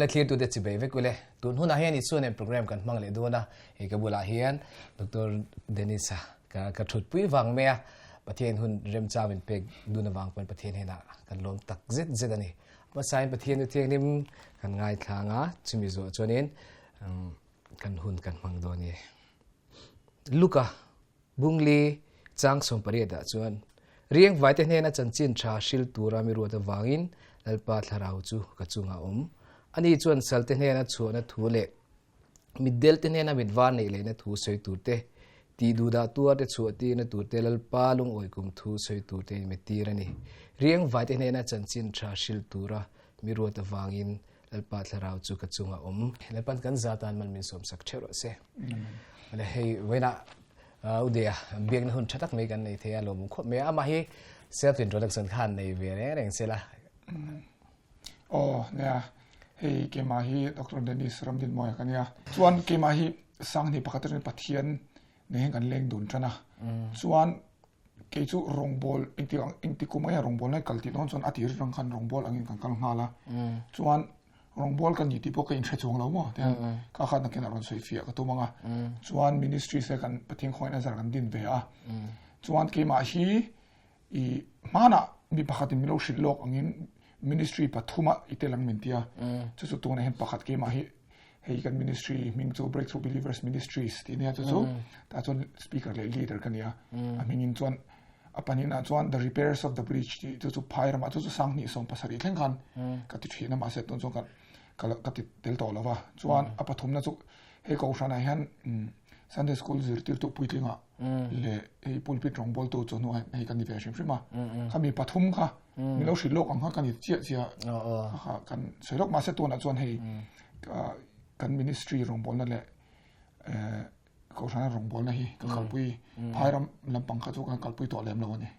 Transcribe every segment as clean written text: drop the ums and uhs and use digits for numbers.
Le thlirtute chibei vek ule. Tun hunah hian Isua nen program kan hmang leh dawn a, hei ka bulah hian Doctor Dennis-a ka ka thutpui vang mai a, Pathian hun remchang min pek dun avang pawn Pathian hnenah kan lawm tak zet zet a ni. Hmasain Pathian chu thianghlim kan ngaithlang a, chumi zawh chuanin kan hun kan hmang dawn e. Luka Bungli chang 18 ah chuan Riangvaite hnena chanchin tha hril tura mi ruat avangin Lalpa thlarau chu ka chungah a awm. Ani chuan salte hnena chhuahna thu leh mitdelte hnena mitvar neih lehna thu sawi turte, tihduhdah tuarte chhuah tirna turte Lalpa lungawi kum thu sawi turte in mi tir a ni. Riangvaite hnena chanchin tha hril tura mi ruat avangin Lalpa thlarau chu ka chungah awm. Lalpan kan za tan man min sawmsak theuh rawh se. Ale hei vawiinah Udea biakna hun tha tak mai kan nei thei a lawmawm khawp mai a. Amah hi self introduction khan nei ve reng reng sela. Aw nia hei keimah hi Doctor Dennis Ramdinmawia ka nia. Chuan keimah hi Sanghni pakhat atangin Pathian nen hian kan leng dun tan a. Chuan Kei chu rawngbâwl engti ang engti kum aia rawngbâwl nai kal tih dawn chuan a tir atang khan rawngbâwl angin kan kal nghal a. Chuan rawngbâwl ka ni tih pawh ka inhre chuang lo maw tiang ka khat nakin a rawn sawi fiah ka tum ang a. Chuan ministries te kan Pathian khawngaihna zar kan din ve a. Chuan keimah hi i hmanah mi pakhatin min lo hrilh lawk angin ministry pathuma i tel ang min ti a. Chu chu tunah hian pakhat keimah hi Hei kan ministry hming chu Breakthrough Believers Ministries tih nia chu chu tah chuan speaker leh leader ka nia a hmingin chuan a panin ah chuan the repairs of the breach tih chu chu phai ramah chu chu sanghnih 17 thleng khan ka ti thin a mahse tun chuan ka ka ti tel tawh lova chuan a pathumna chu hei kohhran ah hian Sunday school zirtirtu puitlinga leh hei pulpit rawngbawltu chu hnuah hei ka ni ve hrim hrim a khami pathum kha mi lo hrilh lawk ang kha ka ni chiah chiah kha kan sawi lawk mahse tunah chuan hei kan ministry rawngbawlna leh kohhrana rawngbawlna hi ka kalpui phai ram lampang kha chu kan kalpui tawh lem lo a ni.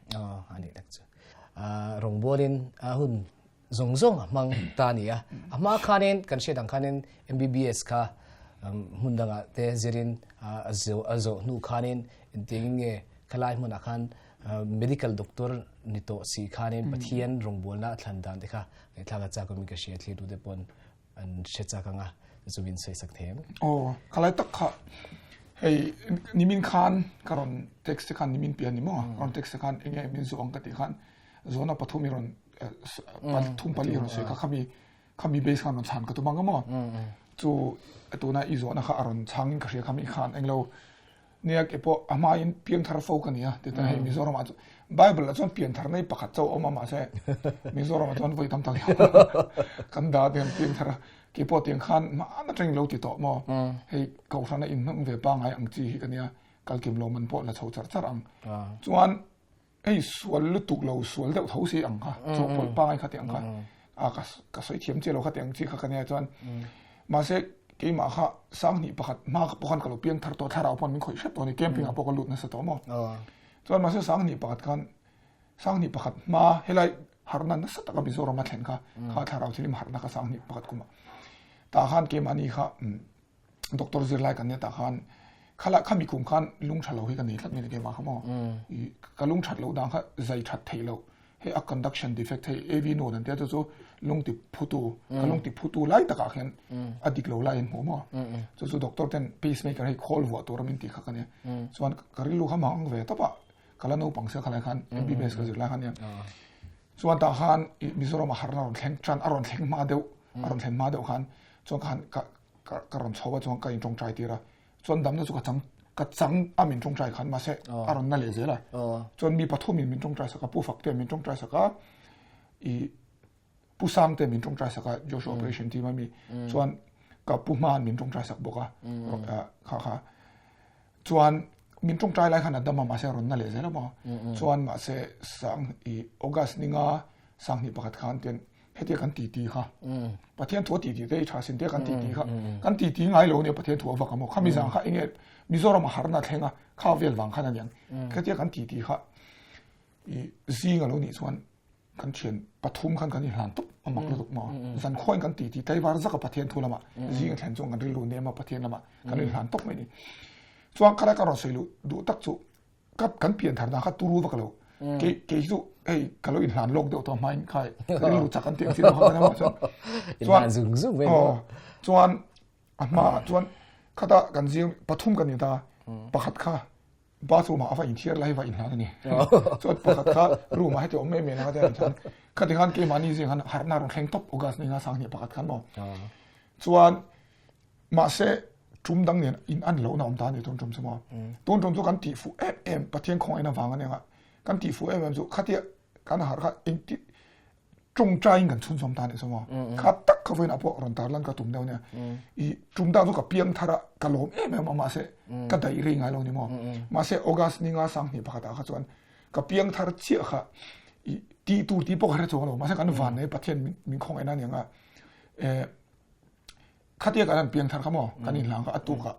Ani tak chu rawngbawlin a hun zawng zawng a hmang ta a ni a. A hma khanin kan hriat ang khanin MBBS kha hmun dangah te zirin a zawh hnu khanin engtiangin nge khalai hmunah khan medical doctor ni tawh si khanin Pathian rawngbawlna a thlan dan te kha ngaihthlak a chak awmin ka hria thlirtute pawn an hre chak ang a chu min sawi sak thei em? Aw, khalai tak kha hei nimin khan ka rawn text te khan nimin pian ni maw ka rawn text te khan enge min zawh ang ka tih khan zawhna pathum i rawn pathum pali i rawn sawi kha khami khami base khan rawn chhan ka tum ang maw chu tuna i zawhna kha a rawn chhangin ka hria khami khan englo nia ke pawh a hmain piangthar fo ka nia ti ta hei Mizoram ah chu Bible ah chuan pianthar nei pakhat chauh awm a mahse Mizoram ah chuan vawi tam tak kan da tiang piangthar ke pawh tiang khan hmaan atangin lo ti tawh maw hei kohhrana inhnawng ve pangai ang chi hi ka nia kalkim lo man pawh la chho char char ang chuan Hei sual lutuk lo sual deuh tho si ang kha chawhpawlh pangai kha tih ang kha a ka ka sawi thiam chiah lo kha tih ang chi kha ka nia chuan mahse keimah kha sanghnih pakhat hma pawh khan ka lo piang thar tawh thlarau pawn min khawih hrep tawh a ni camping ah pawh ka lut nasa tawh maw chuan mahse sanghnih pakhat khan sanghnih pakhat hma helai harhna nasa taka Mizoram a thlen kha kha thlarau thilim harhna kha sanghnih pakhat kumah tah khan keimahni kha doctor zirlai kan nia tah khan khala khami kum khan lung tha lo hi ka nei tlat mai ni keimah kha maw i ka lung that loh dan kha zai that theih loh hei a conduction defect hei AV node an tia chu chu lung ti phutu ka lung ti phutu lai takah khian a dik lo lai an hmu maw chu chu doctor ten pacemaker hei khawl vuah tur a min tih kha ka nia chuan ka rilru kha mang ve tawp a ka la naupang sia khalai khan MBBS ka zir lai khan nia chuan tah khan Mizoram a harna rawn thleng tan a rawn thleng hma deuh a rawn thlen hma deuh khan chuan khan ka ka rawn chho a chuan ka intawngtai tir a chuan damna chu ka chang ka chang a min tawngtai khan mahse a rawn na leh zel a chuan mi pathumin min tawngtai sak a pu fakte min tawngtai sak a i pu sangte min tawngtai sak a Joshua operation team a mi chuan ka pu hman min tawngtai sak bawk a kha kha chuan min tawngtai lai khan a dam a mahse a rawn na leh zel a maw chuan mahse sang i August ninga sanghnih pakhat khan tian hetia kan ti ti kha Pathian thu a ti ti te i tha sin te kan ti ti kha kan ti ti ngai lo nia Pathian thu a vak a maw kha mi zang kha enge Mizoram a harna thleng a kha vel vang khan aniang hetia kan ti ti kha i zing a lo nih chuan kan thian pathum khan kan inhlan tup a mak lutuk maw zan khuain kan ti ti tlaivar zaka Pathian thu lama zing a thlen chuan kan rilru nem a Pathian lama kan inhlan tawp mai ni chuan khalai ka rawn sawi luh duh tak chu ka kan pian tharna kha turu vak lo. Kei kei chu hei ka lo inhlan lawk deuh tawh hmain khai ka rilru chak an tih ang chi deuh kha chuan. Inhlan zung zung mai maw? Chuan a hmaah chuan khata kan zing pathum kan ni ta pakhat kha bathroom ah a va inthiar lai va inhlan a ni. Chuan pakhat kha room ah heti awm mai mai anga te a inhlan. Khati khan keimahni zing khan harhna rawn thleng tawp August ni nga sang hnih pakhat khan maw. Chuan Mahse, tum dang nen in an lohna awm ta a ni tun tum chu maw. Tun tum chu kan tih fuh em em, Pathian khawngaihna vang a nia nga, kan tih fuh em em chu khatia kan harh kha engti tawngtaiin kan chhunzawm ta a nih chu maw. Kha tak kha vawiinah pawh rawn tarlan ka tum deuh nia. I tum dang chu ka piang thar a, ka lawm em em a mahse ka daih rei ngai lo ni maw. Mahse August ni nga sang hnih pakhatah kha chuan ka piang thar chiah kha i tih tur tih pawh ka hre chuang lo. Mahse kan van nei Pathian min khawngaihna a nia nga. Khatia kan han piang thar kha maw kan inhlang kha a tuk ah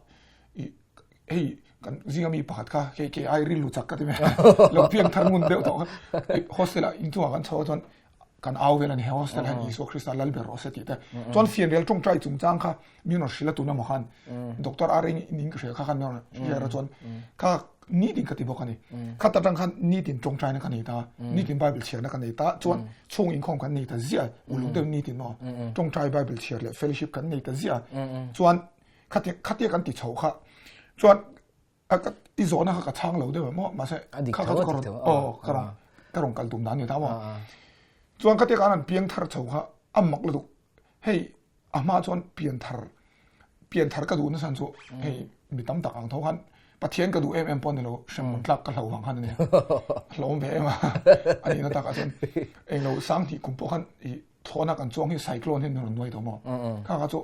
i hei kan zinga mi pakhat kha hei kei ai rilru chak ka ti mai lo piang thar ngun deuh tawh kha hostel ah inchungah kan chho chuan kan au vel a ni he hostel hian Isua Krista lal ber rawh se tih te chuan fianrial tawngtai chungchang kha min rawn hrilh a tuna maw khan doctor a ring in ka hria kha khan min rawn hrilh a chuan kha Nitin ka ti bawk a ni. Khat atang khan nitin tawngtaina ka nei ta, nitin Bible chhiarna ka nei ta, chuan chhung inkhawm kan nei ta ziah, uluk deuh nitin maw, tawngtai Bible chhiar leh fellowship kan nei ta ziah, chuan khati khatia kan ti chho kha, chuan i zawhna kha ka chhang lo deuh em maw, mahse kha kha chu ka rawn aw ka rawn ka rawn kal tum dan a ni ta maw. Chuan khatia kan han piang thar chho kha a mak lutuk, hei a hma chuan pianthar pianthar ka duh nasa chu hei mi tam tak ang tho khan Pathian ka duh em em pawh ni lo hremhmun tlak ka hlo vang khan a ni hlawm ve em a a nihna takah chuan englo sang hnih kum pawh khan i thlawhna kan chuang hi cyclone hian min rawn nuai tawh maw kha kha chu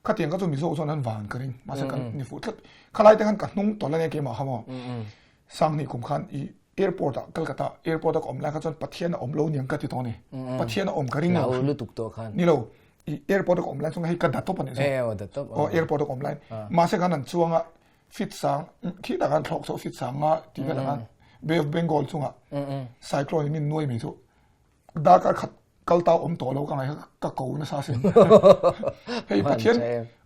khatiang kha chu Mizo chuan an van ka ring mahse kan ni fuh tlat khalai te khan ka hnung tawlh a nia keimah kha maw sang hnih kum khan i Airport ah Calcutta airport a ka awm lai kha chuan Pathian a awm lo niang ka ti tawh a ni. Pathian a awm ka ring lo. Hlau lutuk tawh khan. Ni lo. I airport a ka awm lai chuan hei ka da tawp a nih chu. Eh aw da tawp. Aw airport a ka awm lai. Mahse khan an chuang a fit sang khi tak an thlawk chho fit sang nga tih velah khan Bay of Bengal chungah cyclone in min nuai mai chu. Darkar khat kal ta awm tawh lo ka ngai kha ka ko nasa sin. Hei Pathian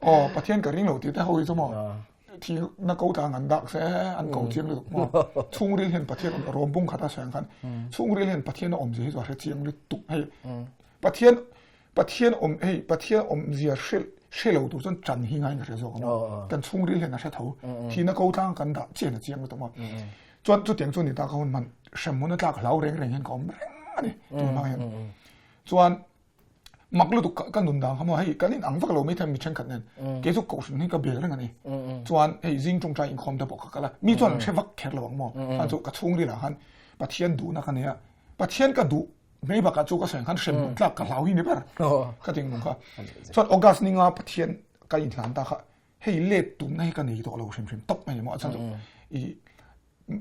aw Pathian ka ring lo tih te ho hi chu maw thi na ko tlang an dak se an ko chiang lutuk maw chhungril hian Pathian awm rawm bung khat a sawi ang khan chhungril hian Pathian a awm zia hi chu a hre chiang lutuk hei Pathian Pathian awm hei Pathian awm zia hre hre lo tur chuan ṭan hi ngai ka hre zawk a maw kan chhungril hian a hre tho thi na ko tlang kan dah chian a chiang lutuk maw chuan chutiang chu ni ta ka hun hman hremhmun a tlak hlau reng reng hian ka awm reng a ni tun hma hian chuan mak lutuk ka nun dang kha maw hei kan in ang vak lo mai thei mi thenkhat nen kei chu kohhran hi ka bel reng a ni chuan hei zing tawngtai inkhawm te pawh ka kal a mi chuan an hre vak kher lo ang maw chuan chu ka chhungril ah khan Pathian duhna ka nei a Pathian ka duh mai bakah chu ka sawi ang khan hremhmun tlak ka hlau hi ni ber ka ti ang kha chuan August ninga Pathian ka inhlan ta kha hei let tumna hi ka nei tawh lo hrim hrim tawp mai ni maw a chhan chu i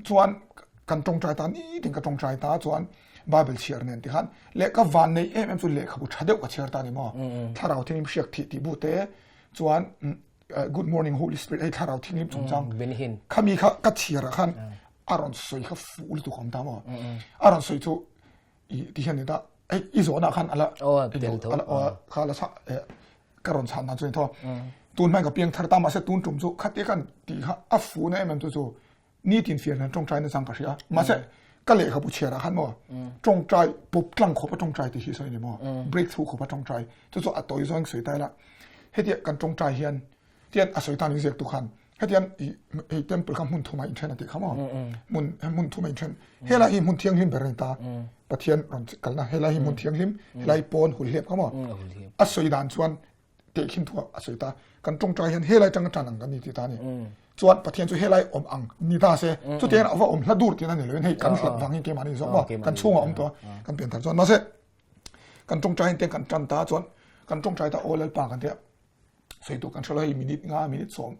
chuan kan tawngtai ta nitin ka tawngtai ta chuan Bible chhiar nen ti khan leh ka van nei em em chu lehkhabu tha deuh ka chhiar ta ni maw thlarau thianghlim hriak thih tih bu te chuan Good Morning Holy Spirit hei thlarau thianghlim chungchang khami kha ka chhiar ah khan a rawn sawi kha fuh lutuk a awm ta maw a rawn sawi chu i ti hian ni ta hei i zawhna khan ala kha la ka rawn chhan dan chu ni tho tun hmai ka piang thar ta mahse tun tum chu khatia kan tih kha a fuhna em em chu chu nitin fian hian tawngtai nachang ka hria mahse ka lehkhabu chhiarah khan maw tawngtai pawp tlang khawpa tawngtai tih hi sawi ni maw breakthrough khawpa tawngtai chu chu a tawi zawng sawi tai la hetia kan tawngtai hian tian a sawi tan in ziak tu khan hetian i hei temple kha hmun thuma inthen a tih kha maw hmun hmun thuma inthen helai hi hmun thianghlim ber a ni ta Pathian rawn kalna helai hi hmun thianghlim helai pawn hulhliap kha maw a sawi dan chuan tehkhin thu a sawi ta kan tawngtai hian helai tanga tan ang kan ni ti ta ni chuan Pathian chu helai awm ang ni ta se chutiang a va awm hla dur tihna ni loin hei kan hlat vangin keimahni zawk maw kan chhungah awm tawh kan pian thar chuan mahse kan tawngtai hian tiang kan tan ta chuan kan tawngtai ta aw Lalpa kan tia sawi tur kan hre lo hei minute nga minute sawm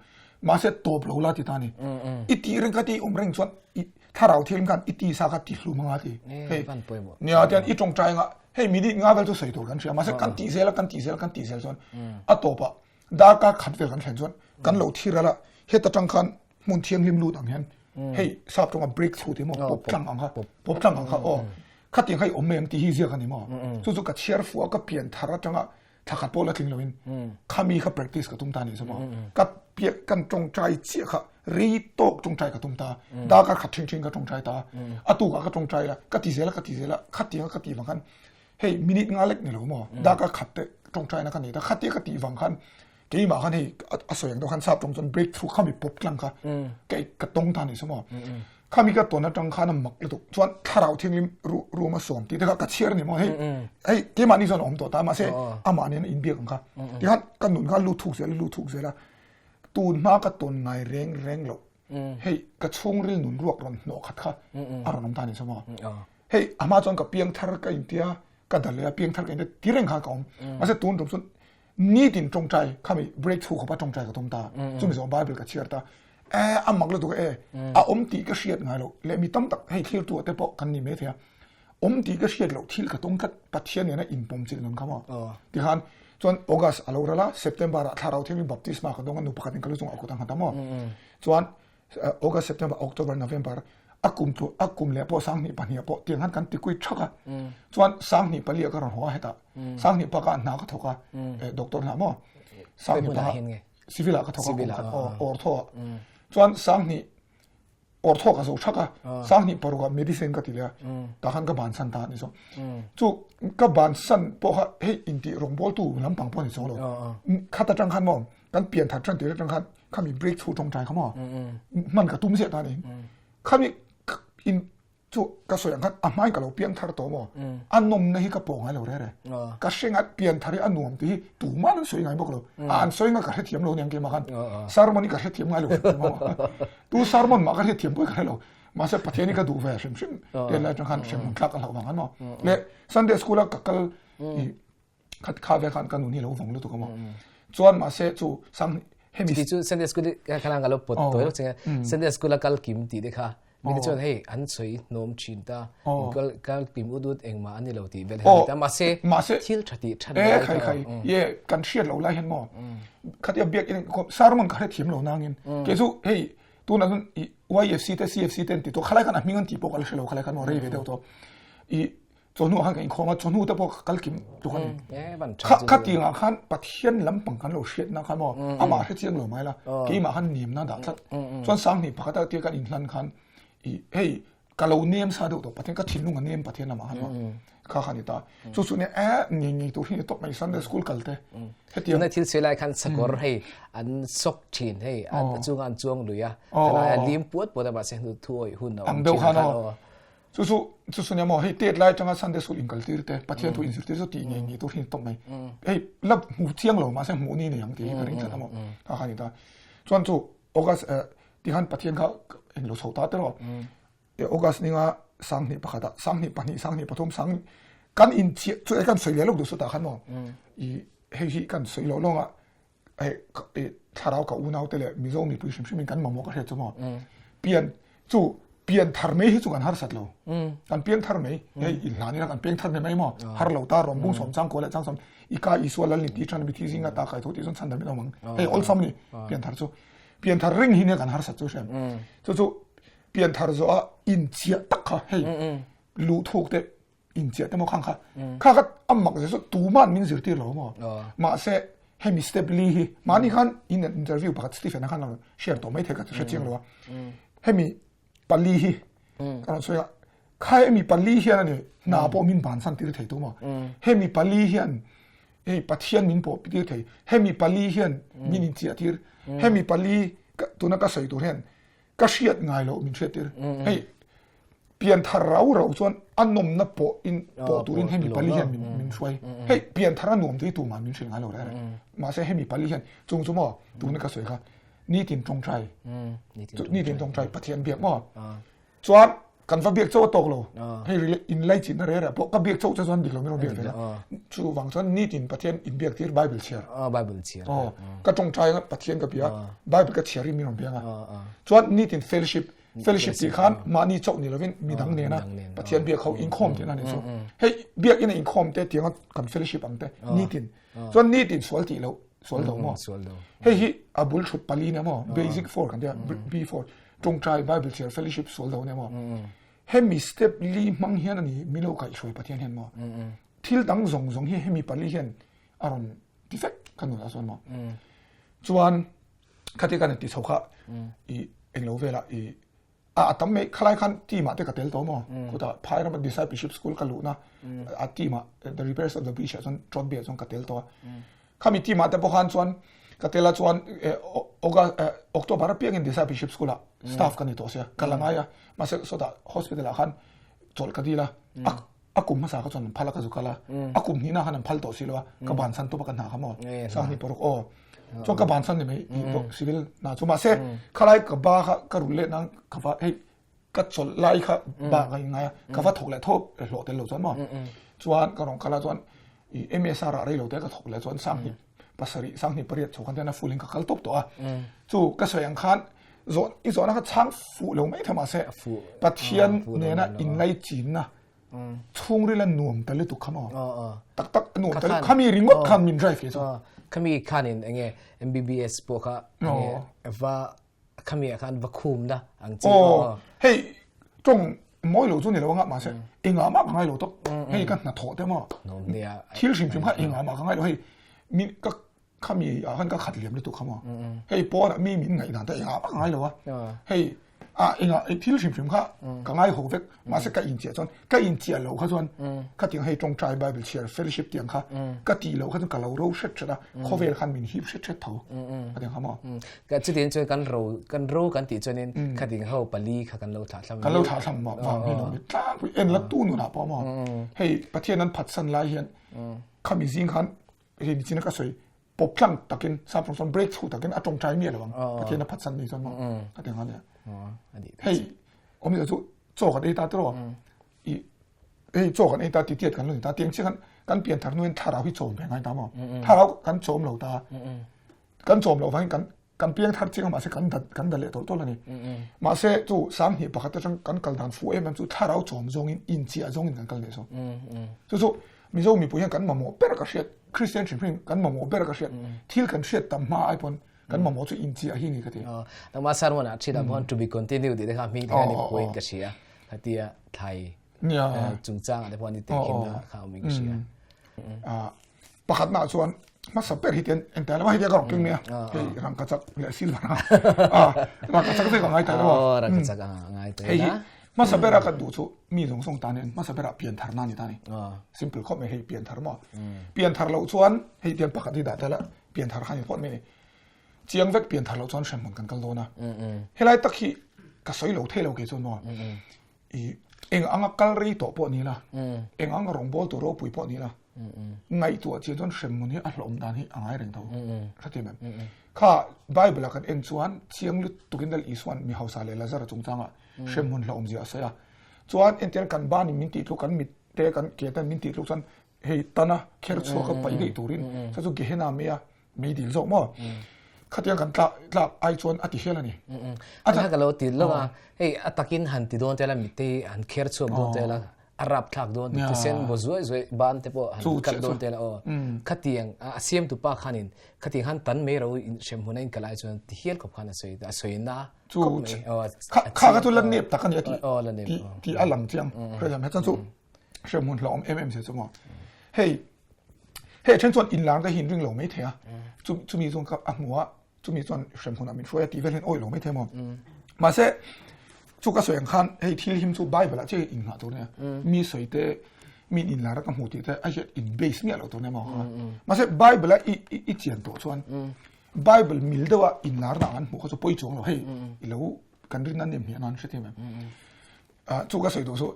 mahse tawp lo la ti ta ni i tih reng kha ti awm reng chuan i thlarau thianghlim khan i tisa kha ti hlum anga ti hei nia tian i tawngtai nga hei minute nga vel chu sawi tur kan hria mahse kan tih zel a kan tih zel kan tih zel chuan a tawp ah darkar khat vel kan thlen chuan kan lo thi ral a heta tang khan hmun thianghlim lut ang hian hei sap tawnga break through ti maw pawp tlang ang kha pawp tlang ang kha aw khatiang kha i awm em tih hi ziak a ni maw chu chu ka chhiar fuh a ka pian thar atanga. Thla khat pawh la tling loin khami kha practice ka tum ta ni chu maw. Ka piak kan tawngtai chiah kha rei tawk tawngtai ka tum ta. Darkar khat ṭhing ṭhing ka tawngtai ta. A tukah ka tawngtai a, ka ti zel a ka ti zel a, khatianga ka tih vang khan hei minute nga lek ni lo maw darkar khat te tawngtai na ka nei ta. Khatia ka tih vang khan keimah khan hei a sawi ang deuh khan sap tawng chuan breakthrough khami pawp tlang kha ka tawng ta ni chu maw. Khami ka tawn atang khan a mak lutuk chuan thlarau thianghlim room a sawm tih te kha ka chhiar a ni maw hei hei keimahni chuan a awm tawh ta mahse amah nen a inbiak ang kha tikhan ka nun kha lut thuk zel a lut thuk zel a tun hma ka tawn ngai reng reng loh hei ka chhungril nun ruak rawn hnawh khat kha a rawn awm ta a ni chu maw hei a hma chuan ka piang thar ka intia ka dal leh a piang thar ka intia ti reng khan ka awm mahse tun tum chuan nitin tawngtai khami break through khawpa tawngtai ka tum ta chumi zawng bible ka chhiar ta e a mak lutuk e a awm tih ka hriat ngai lo leh mi tam tak hei thlir tu te pawh kan ni mai thei a awm tih ka hriat loh thil ka tawng tlat Pathian nena inpawm chilh nun kha maw tikhan chuan August a lo ral a September ah thlarau thianghlim baptisma ka dawng a nu pakhat in ka lu chungah a kut a nghat a maw chuan August, September, October, November a kum tlu a kum leh pawh sanghnih pahnih pawh tiang khan kan ti kui thak a chuan sanghnih pali ah ka rawn haw a hetah sanghnih pakah hna ka thawk a doctor hna maw sanghnih pakah civil ah ka thawk a kum khat ortho ah chuan sanghnih ortho ka zo thak a sanghnih paruk ah medicine ka ti leh a tah khan ka bansan ta a ni chu chu ka bansan pawh kha hei intih rawngbawltu lampang pawh a ni chuang lo khat atang khan maw kan pian thar tan tir atang khan khami breakthrough tawngtai kha maw hman ka tum ziah ta ni khami in chu ka sawi ang khan a hmain ka lo piang thar tawh maw a nawmna hi ka pawh ngai lo re re ka hre ngat pian thar hi a nuam tih hi tuman an sawi ngai bawk lo a an sawi nga ka hrethiam lo niang keimah khan sermon hi ka hrethiam ngai lo tu sermon mah ka hrethiam pawh ka hre lo mahse Pathian hi ka duh ve hrim hrim te lai atang khan hrem tlak a hlauh vang khan maw le Sunday school a ka kal i khat kha ve khan ka nun hi lo vawng lutuk a maw chuan mahse chu sang hemi ti chu Sunday school kha nga lo pot toy lo chinga Sunday school a kal kim ti te kha mi chuan hei an soi nom thin ta kal kal kim ut ut engma ani lo ti vel ta mahse mahse thil thati than e khai khai ye kan hriat lo lai hen mo khatia biak in sermon ka hre thiam lo nangin ke chu hei tuna hun YFC te CFC ten ti to khalai kan a hming an ti pawh ka la hre lo khalai kan mo rei ve deuh to i Chawhnu ah khan ka inkhawm a, chawhnu te pawh ka kal kim tluk a ni. Kha kha tiangah khan Pathian lampang kan lo hriatna khan maw amah hre chiang lo mai la, keimah khan nemna dah tlat. Chuan Sanghnih pakhat a tia kan inhlan khan i hei ka lo nem sa deuh tawh Pathian ka thinlung a nem Pathian lamah khan maw kha kha ni ta. Chu chu nia eh ngei ngei tur hi ni tawp mai Sunday school kal te hetiang. Tuna thil sawi lai khan sakawr hei an sawk thin hei a chungah an chuang lui a, khalai a lim puat puat a mahse hnu thu awih hun a awm thin a khan aw. Chu chu chu chu nia maw hei tet lai atanga Sunday school inkal tir te Pathian thu inzirtir chu tih ngei ngei tur hi tawp mai. Hei la hmu chiang lo mahse hmuh ni nei ang tih hi ka ring tlat a maw kha kha ni ta. Chuan chu August tikhan Pathian kha englo chho ta tiraw August ninga sanghnih pakhatah sanghnih pahnih sanghnih pathum sang kan inchiah chu kan sawi leh lawk duh sawtah khan maw i hei hi kan sawi loh lawngah hei thlarau ka unau te leh Mizo mipui hrim hrim in kan mamawh ka hriat chu maw pian chu pian thar mai hi chu kan harsat lo kan piang thar mai hei in hlan ila kan piang thar mai mai maw har lo ta rawm bung sawm chang ko leh chang sawm i ka Isua lal ni ti than mi thi zinga ta kai tho ti chuan chhan dam in awm ang hei awlsam ni pian thar chu pian thar ring hi nia kan harsat chu hriam chu chu pian thar zo a in chiah tak kha hei lu thuk te inchiah te maw khang kha kha kha a mak zia chu tuman min zirtir lo maw mahse hemi step li hi mahni khan in interview pakhat Stephen a khan lo share tawh mai thei ka hre chiang lo a hemi pali hi ka rawn sawi a kha hemi pali hian ani hna pawh min bansan tir thei tu maw hemi pali hian hei Pathian min pawh tir thei hemi pali hian min inchiah tir hemi pali tuna ka sawi tur hian ka hriat ngai loh min hriat tir hei pian thar rau rau chuan a nawmna pawh in pawh turin hemi pali hian min min hruai hei pian thar a nuam tih tuman min hrilh ngai lo reng reng mahse hemi pali hian chung chu maw tuna ka sawi kha nitin tawngtai nitin tawngtai Pathian biak maw chuan kan va biak chauh a tawk lo hei in laichinna reh reh pawh ka biak chauh che chuan dik lo min rawn biak ve la chu vang chuan nitin Pathian in biak tir Bible chhiar Bible chhiar ka tawngtai anga Pathian ka bia Bible ka chhiar in min rawn biang a chuan nitin fellowship fellowship tih khan mahni chauh ni lovin midang nena Pathian biak ho inkhawm tihna ni chu hei biak ina inkhawm te tianga kan fellowship ang te nitin chuan nitin sual tih loh sual do maw hei hi a bul thut pali nia maw basic four kan tia B4 tawngtai Bible chhiar fellowship sual do nia maw hemi step li hmang hian ani milo kaihhruai Pathian hian maw thil dang zawng zawng hi hemi pali hian. a rawn ti vek ka nunah chuan maw. Chuan khati kan ti chho kha i englo velah i a a tam mai khalai khan team ah te ka tel tawh maw khutah phai rama discipleship school ka luhna a team ah the repairs of the breach ah chuan trot be ah chuan ka tel tawh a khami team ah te pawh khan chuan ka tel a chuan August October apiangin discipleship school ah staff ka ni tawh sia ka la ngai a mahse sawtah hospital ah khan chawlh ka dil a a kum hmasa kha chuan an phal a ka zu kal a a kum hnihna khan an phal tawh si lo a ka bansan tawp a ka hna kha maw sang ni paruk aw chuan ka bansan ni mai pawh civil na chu mahse khalai ka ba kha ka rul leh nan ka va hei ka chawlh lai kha ba ka in ngai a ka va thawk leh thawk hlawh tel lo chuan maw chuan ka rawn kal a chuan i MSR ah rei lo te ka thawk leh chuan sang hnih pasarih sang hnih pariat chho khan ten a full in ka kal tawp tawh a chu ka sawi ang khan zawh i zawhna kha chhang fuh lo mai thei mahse Pathian nena inlaichinna chhungril a nuam ta lutuk kha maw tak tak a nuam ta lutuk khami ringawt khan min drive ke chu khami khanin enge MBBS pawh kha enge va khami ah khan va khumna ang chi aw hei tawng mawi lo chu ni lo anga mahse engah mah ka ngai lo tawp hei ka hnathawh te maw thil hrim hrim kha engah mah ka ngai lo hei min ka khami ah khan ka khat liam lutuk kha maw hei pawn ah mi min ngaih dan te engah mah ka ngai lo a hei a engah thil hrim hrim kha ka ngai ho vek mahse ka inchiah chuan ka inchiah lo kha chuan khatiang hei tawngtai bible chhiar fellowship tiang kha ka tih loh kha chuan ka lo ro hret hret a khawvel khan min hip hret hret tho khatiang kha maw ka chutin chuan kan ro kan ro kan tih chuanin khating ho pali kha kan lo thlah thlam kan lo thlah thlam ma wang hi lo ni tlangpui en la tu nunah pawh maw hei Pathian an phatsan lai hian khami zing khan hei nichina ka sawi pawp tlang takin sap tawng chuan break through takin a tawngtai miah lo ang Pathian a phatsan ni chuan maw ka ti ang ania hei awmzia chu chaw kan ei ta tiraw i hei chaw kan ei ta ti tiat kan lo ni ta tiang chiah khan kan pian thar hnuin thlarau hi chawm ve ngai ta maw thlarau kan chawm lo ta kan chawm loh vangin kan kan piang thar chiang a mahse kan dat kan dat leh tawlh tawlh a ni. Mahse chu 20 pakhat atang kan kal dan fuh em em chu thlarau chawm zawngin inchiah zawngin kan kal leh zawk. Chu chu Mizo mipui hian kan mamawh ber ka hriat Christian hrim hrim kan mamawh ber ka hriat thil kan hriat tam hma ai pawn kan mamawh chu inchiah hi ni ka ti. Nangmah sermon ah thin ah pawh to be continue tih te kha hming te kha ni puiin ka hria. Khatia thlai chungchang ah te pawh ni tehkhinna kha awmin ka hria. Pakhatna chuan hmasa ber hi tian engtai lama hi tian ka rawn keng mai a hei rangkachak leh silver a rangkachak te ka ngai ta lo a rangkachak a ngai ta hei hi hmasa ber a ka duh chu mi zawng zawng tan hian hmasa ber ah pian thar na ni ta ni simple khawp mai hei pian thar maw pian thar loh chuan hei tian pakhat hi dah ta la pian thar kha ni phawt mai ni chiang vek pian thar loh chuan hremhmun kan kal dawn a helai tak hi ka sawi lo thei lo kei chuan maw i eng anga kal rei tawh pawh ni la eng anga rawngbawl tur ropui pawh ni la ngaihtuah chian chuan hremhmun hi a hlawm dan hi a ngai reng tho hre em kha bible a kan en chuan chiang lutukin Lal Isuan mi hausa leh Lazara chungchanga hremhmun hlawm zia a sawi a chuan entir kan banin min tih tluk kan mit te kan ke ten min tih tluk chuan hei tana kher chhuak a paih daih turin chu chu Gehenna mei a mei dil zawk maw khatiang kan tlak tlak ai chuan a ti hial a ni a ka lo ti lo a hei a takin han ti dawn tela mite han kher chhuak dawn tela a rap thlak dawn ti sen bo zuai zuai ban te pawh han kat dawn tela aw khatiang a siam tu pa khanin khatiang han tan mai ro in hrem huna in kalai chuan ti hial khop khan a sawi a sawi na chu kha kha chu lan nep tak ani ti ti ti a lang chiang hre he chan chu hrem hun hlawm em em se chu maw hei Hei then chuan inlar te hi in ring lo mai thei a, chumi chuan ka a hmu a, chumi chuan hremhmunah min hruai a tih vel hian awih lo mai thei maw. Mahse chu ka sawi ang khan hei thil him chu Bible ah chiah innghah tur nia, mi sawi te mi inlar a ka hmu tih te a hian in base miah lo tur nia maw. Mahse Bible a i chian tawh chuan Bible mil deuh a inlar na ang an hmuh kha chu pawi chuang lo hei i lo kan rin an nem hmiah nan hrethiam em. Chu ka sawi duh chu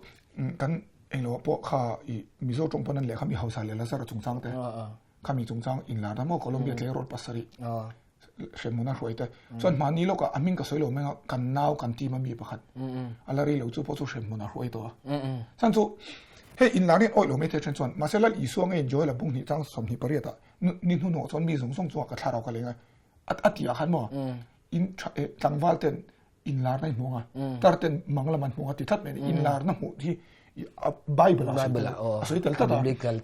kan Englo ah pawh kha i Mizo tawng pawn an leh kha mi hausa leh Lazara chungchang te kha mi chungchang inlar na maw Colombia tleirawl pasarih hremhmun a hruai te chuan hmahni lawkah a hming ka sawi lo mai anga kan nau kan team a mi pakhat a la rei lo chu pawh chu hremhmun a hruai tawh a chhan chu hei inlar hian awih lo mai thei then chuan mahse Lal Isua nge Joel a bung hnih chang 28 ah ni hnuhnawh chuan mi zawng zawng chungah ka thlarau ka leng a a tih ah khan maw in tlangval ten inlarna i hmuh anga tar ten mang lam an hmuh anga ti tlat mai inlarna hmuh hi Bible a sawi tel a sawi tel tlat a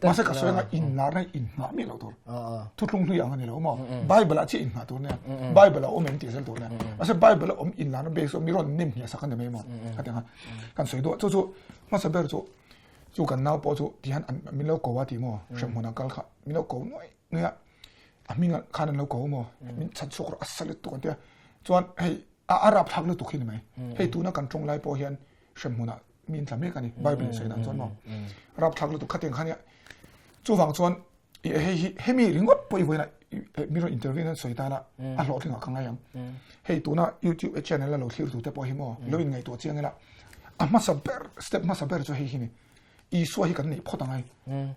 mahse ka sawi anga inlarna hi inngah miah lo tur thuthlung hlui ang a ni lo maw Bible ah chiah inngah tur nia Bible a awm em tih zel tur nia mahse Bible a awm inlarna base mi rawn nem hniah sak a ni mai maw ka ti anga kan sawi duah chu chu hmasa ber chu chu kan nau pawh chu tihian min lo ko a ti maw hremhmun ah kal kha min lo ko nuai. Nia a hming khan an lo ko maw min chhan chhuak rawh a sa lutuk an tia chuan hei a a rapthlak lutuk hi ni mai hei tuna kan tawng lai pawh hian hremhmunah mi in tla mek a ni bible in sawi dan chuan maw rapthlak lutuk khatiang khan chuvang chuan hei hi hemi ringawt pawh i vawiin mi rawn interview nan sawi tana a hlawhtlingah ka ngai ang hei tuna youtube channel a lo thlir tu te pawh hi maw lo in ngaihtuah chiang ila a hmasa ber step hmasa ber chu hei hi ni Isua hi kan neih phawt angai.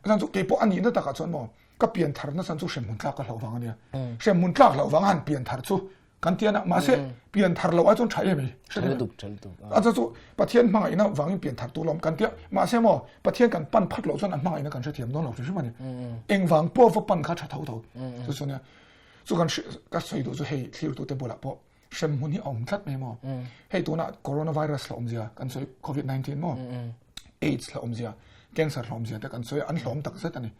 Chuan chu keipawh a nihna takah chuan maw ka pian thar na chuan chu hremhmun tlak ka hlauh vang ania. Hremhmun tlak hlauh vang a han pian thar chu kan ti ana mahse pian thar loh ai chuan tha em ei. Tha lutuk tha lutuk. A chu chu Pathian hmangaihna vangin pian thar tur lawm kan tia mahse maw Pathian kan pan phat loh chuan a hmangaihna kan hrethiam dawn lo hrim hrim ani. Engvang pawh va pan kha tha tho tho. Chu chu ania. Chu kan ka sawi duh chu hei thlirtute bulah pawh hremhmun hi a awm tlat mai maw hei tunah coronavirus la awmzia kan sawi covid 19 maw aids la awmzia cancer la awmzia te kan sawi an hlawm tak zet ani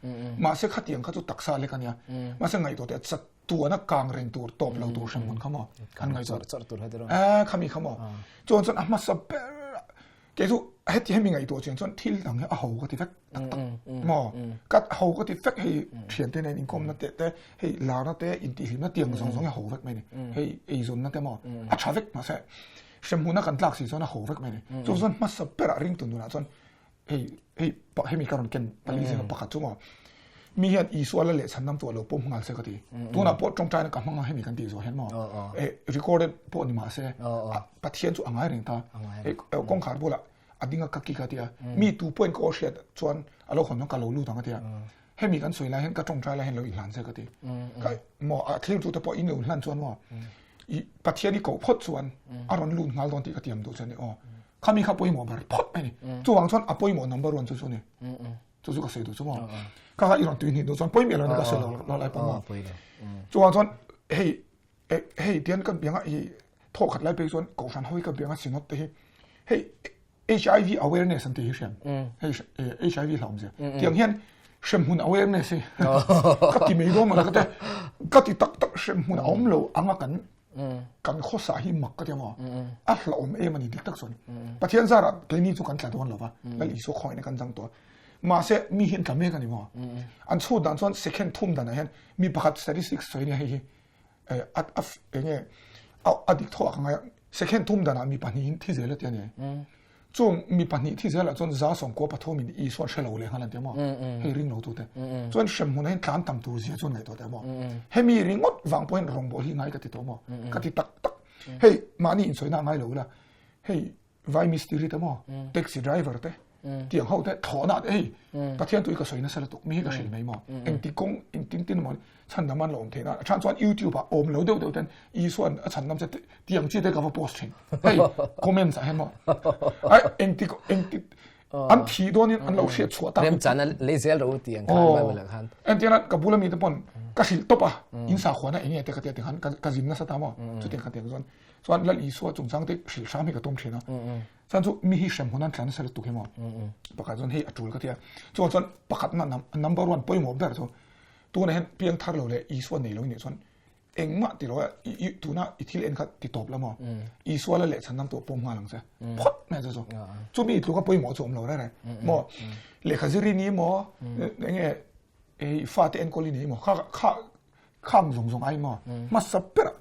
mahse khatiang kha chu taksa lek ania mahse ngaihtuah te chat tuana kang reng tur tawp lo tur hremhmun kha maw an ngaihtuah char tur hei eh khami kha maw chuan chuan a hmasa ber Kei chu heti hemi ngaihtuah chian chuan thil dang hi a ho ka ti vek tak tak maw ka ho ka ti vek hei thian te nen inkawmna te te hei larna te intihhlimna tiang zawng zawng hi a ho vek mai ni hei eizawnna te maw a tha vek mahse hremhmunna kan tlak si chuan a ho vek mai ni chu chuan hmasa berah ringtu nunah chuan hei hei hemi ka rawn ken pali zinga pakhat chu maw Mi hian Isua la leh chhan nam tu a lo pawm nghal se ka ti. Tunah pawh tawngtaina ka hmang a hemi kan tih zawh hian maw eh recorded pawh ni mahse Pathian chu a ngai reng ta. Kawngkhar bulah a ding a ka kik a tia. Mi tu pawhin ka aw hriat chuan a lo hawn chuan ka lo lut ang a tia. Hemi kan sawi lai hian ka tawngtai lai hian lo inhlan se ka ti. Maw a thlir tu te pawh in lo inhlan chuan maw Pathian i koh phawt chuan a rawn lut nghal dawn tih ka tiam duh chuan ni aw. Khami kha pawimawh ber phawt mai ni. Chuvang chuan a pawimawh number one chu chu ni. Chu chu ka sawi duh chu maw. Ka kha i rawn tui hnih duh chuan pawi miah lo ni ka sawi lo lo lai pawh maw. Chuvang chuan hei hei tian ka bianga hi thawh khat lai phei chuan kohhran ho hi ka bianga synod te hi hei HIV awareness an tih hi hriam hei HIV hlauhawm zia tiang hian hremhmun awareness hi ka ti mai dawn maw ka te ka ti tak tak hremhmun a awm lo anga kan Kan khawsa hi mak ka ti ang aw. A hlauhawm em a ni dik tak chuan. Pathian zarah keini chu kan tla dawn lo va, Lal Isua khawngaihna kan chang tawh a. Mahse mi hi an tla mek a ni maw? An chhut dan chuan second thum danah hian mi pakhat statistics sawi nia hei hi a eng nge a dik tho ah ka ngai a. Second thum danah mi pahnihin thi zel a ti a ni. Chung mi pahnih thi zelah chuan 193 in Isua an hre lo leh nghal an ti a maw? Hei ring lo tute. Chuan hremhmunah hian tlan tam tur zia chuan ngaihtuah teh a maw? Hemi ringawt vang pawhin rawngbawlh hi ngai ka ti tawh maw? Ka ti tak tak. Hei mahni insawi na ngai lo ila hei vai mistiri te maw? Taxi driver te tiang ho te thlawhna te hei Pathian tui ka sawi nasa lutuk mi hi ka hrilh mai maw? Engti kawng engtin tin emaw Chhandam an la awm theih nan a chhan chuan YouTube ah awm lo deuh deuh ten Isuan a chhandam che tiang chi te ka va post thin. Hei comments ah hian maw ai engti engti an thi dawn in an lo hriat chhuah tak. Rem chan a lei zel ro ti ang khan Bible ah khan. Entirna ka bula mi te pawn ka hrilh tawp a in sakhuana enge te ka tia ti khan ka zin nasa ta maw chutiang kha tiang chuan chuan Lal Isua chungchang te hrilh hram hi ka tum thin a. Chuan chu mi hi hrem hun an tlan nasa lutuk hi maw pakhat chuan hei a tul ka tia chuan chuan pakhat na number one pawimawh ber chu Tunah hian piang thar lo leh Isua nei lo i nih chuan engmah ti lo a, i tuna i thil en kha ti tawp la maw? Isua la leh chhan dang tawh pawm nghal ang che. Phawt mai chu chu. Chumi tluka pawimawh chu awm lo reng reng. Maw lehkha zir i ni maw? Enge i fate enkawl i ni maw? Kha kha khang zawng zawng ai maw? Hmasa berah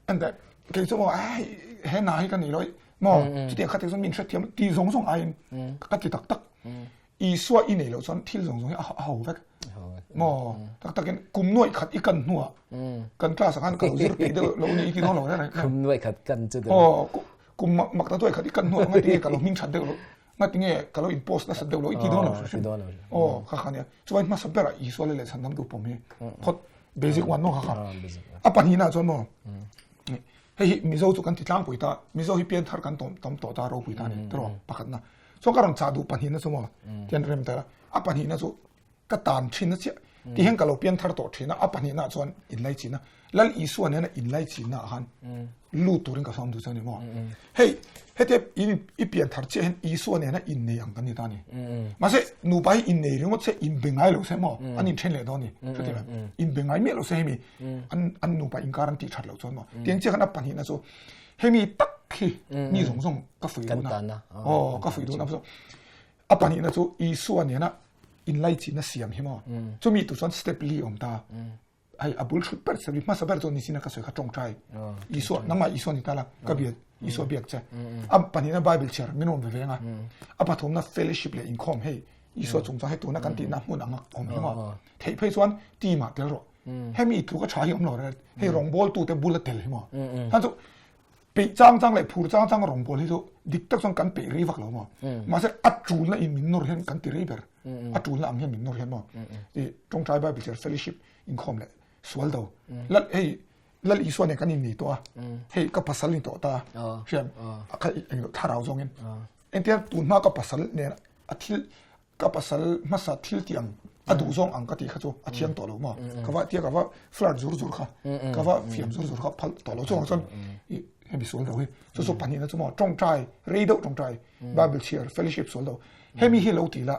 ente kei chu maw ai he hna hi ka nei lo maw? Chutiang kha te chuan min hrethiam ti zawng zawng aiin ka ti tak tak. Isua i nei loh chuan thil zawng zawng hi a ho vek. Maw tak takin kum nuaih khat i kan hnuah kan class ah khan ka lo zir peih deuh lo ni i ti dawn lo reng reng. Kum nuaih khat kan chu deuh. Aw kum mak ta tuaih khat i kan hnuah nga tinge ka lo hming that deuh lo nga tinge ka lo in post nasa deuh lo i ti dawn lo hrim hrim. Aw kha kha nia chuan hmasa berah Isua leh chhan dam tu pawm hi phawt basic one maw kha kha. A pahnihna chuan maw hei hi Mizo chu kan ti tlangpui ta Mizo hi pianthar kan tawm tam tawh ta ropui ta ni tiraw pakhatna. Chuan ka rawn chah duh pahnihna chu maw tian rem ta a pahnihna chu ka tan thin a chiah ti hian ka lo piang thar tawh thin a a pahnihna chuan inlai chin a Lal Isua nena inlai chinna ah khan lut turin ka sawm duh chuan ni maw hei hete in i pian thar chiah hian Isua nena innei ang kan ni ta ni mahse nupa hi innei ringawt se inbe ngai lo se maw an inthen leh dawn ni hrethiam em inbe ngai miah lo se hemi an an nupa inkar an tih that loh chuan maw tiang chiah khan a pahnihna chu hemi tak khi mi zawng zawng ka fuih duhna aw ka fuih duhna chu a pahnihna chu Isua nena inlaichinna siam hi maw chumi tur chuan step li awm ta hei a bul thut ber step li hmasa ber chuan nichina ka sawi kha tawngtai Isua nangmah Isua ni ta la ka biak Isua biak che a pahnihna Bible chhiar min rawn ve veng a a pathumna fellowship leh inkhawm hei Isua chungchang hei tuna kan tihna hmun anga awm hi maw theih phei chuan team ah tel rawh hemi tluka tha hi awm lo re hei rawngbawltu te bula tel hi maw khan chu peih chang chang leh phur chang chang rawngbawl hi chu dik tak chuan kan peih rei vak lo maw mahse a tulna in min nawr hian kan ti rei ber a tulna ang hian min nawr hian maw i tawngtai bible church fellowship inkhawm leh sual do lal hei lal isua nen kan in nei tawh a hei ka pasal ni tawh ta hriam a kha eng thlarau zawngin engtia tun hma ka pasal nen a thil ka pasal hmasa thil ti ang a duh zawng ang ka tih kha chu a thiang tawh lo maw ka va tia ka va flirt zur zur kha ka va fiam zur zur kha phal tawh lo chuang chuan i hemi sual do hi chu chu pahnihna chu maw tawngtai rei deuh tawngtai bible chhiar fellowship sual do hemi hi lo ti la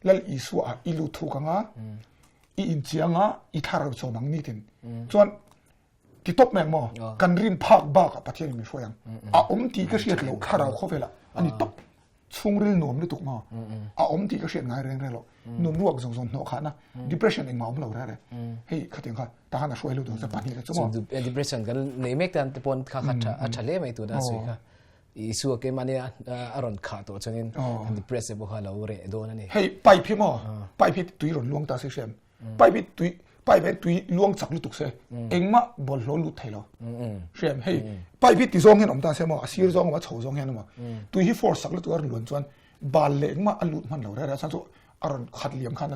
lal isua ah i lut thuk anga i inchiang a i thlarau chawm ang nitin chuan ti tawp mai ang maw kan rin phak bak ah Pathian in min hruai ang a awm tih ka hriat loh thlarau khawvel ah a ni tawp chhungril nuam lutuk maw a awm tih ka hriat ngai reng reng loh nun ruak zawng zawng hnawh khahna depression engmah awm lo reng reng hei khatiang kha tahan a hruai lut dawn pahnih te chu maw depression kan nei mek tan te pawn kha kha tha a tha hle mai tuna sui kha Isua keimahni a rawn khah tawh chuanin depress pawh kha lo reh dawn a ni hei pipe hi maw pipe hi tui rawn luang ta se hriam pipe hi tui pipe hian tui luang chak lutuk se engmah bawlhhlawh lut thei lo hriam hei pipe hi ti zawng hian awm ta se maw a sir zawng a chho zawng hian maw tui hi force sak lutuk a rawn luan chuan bal leh engmah a lut hman lo reng reng a chhan chu a rawn khat liam khan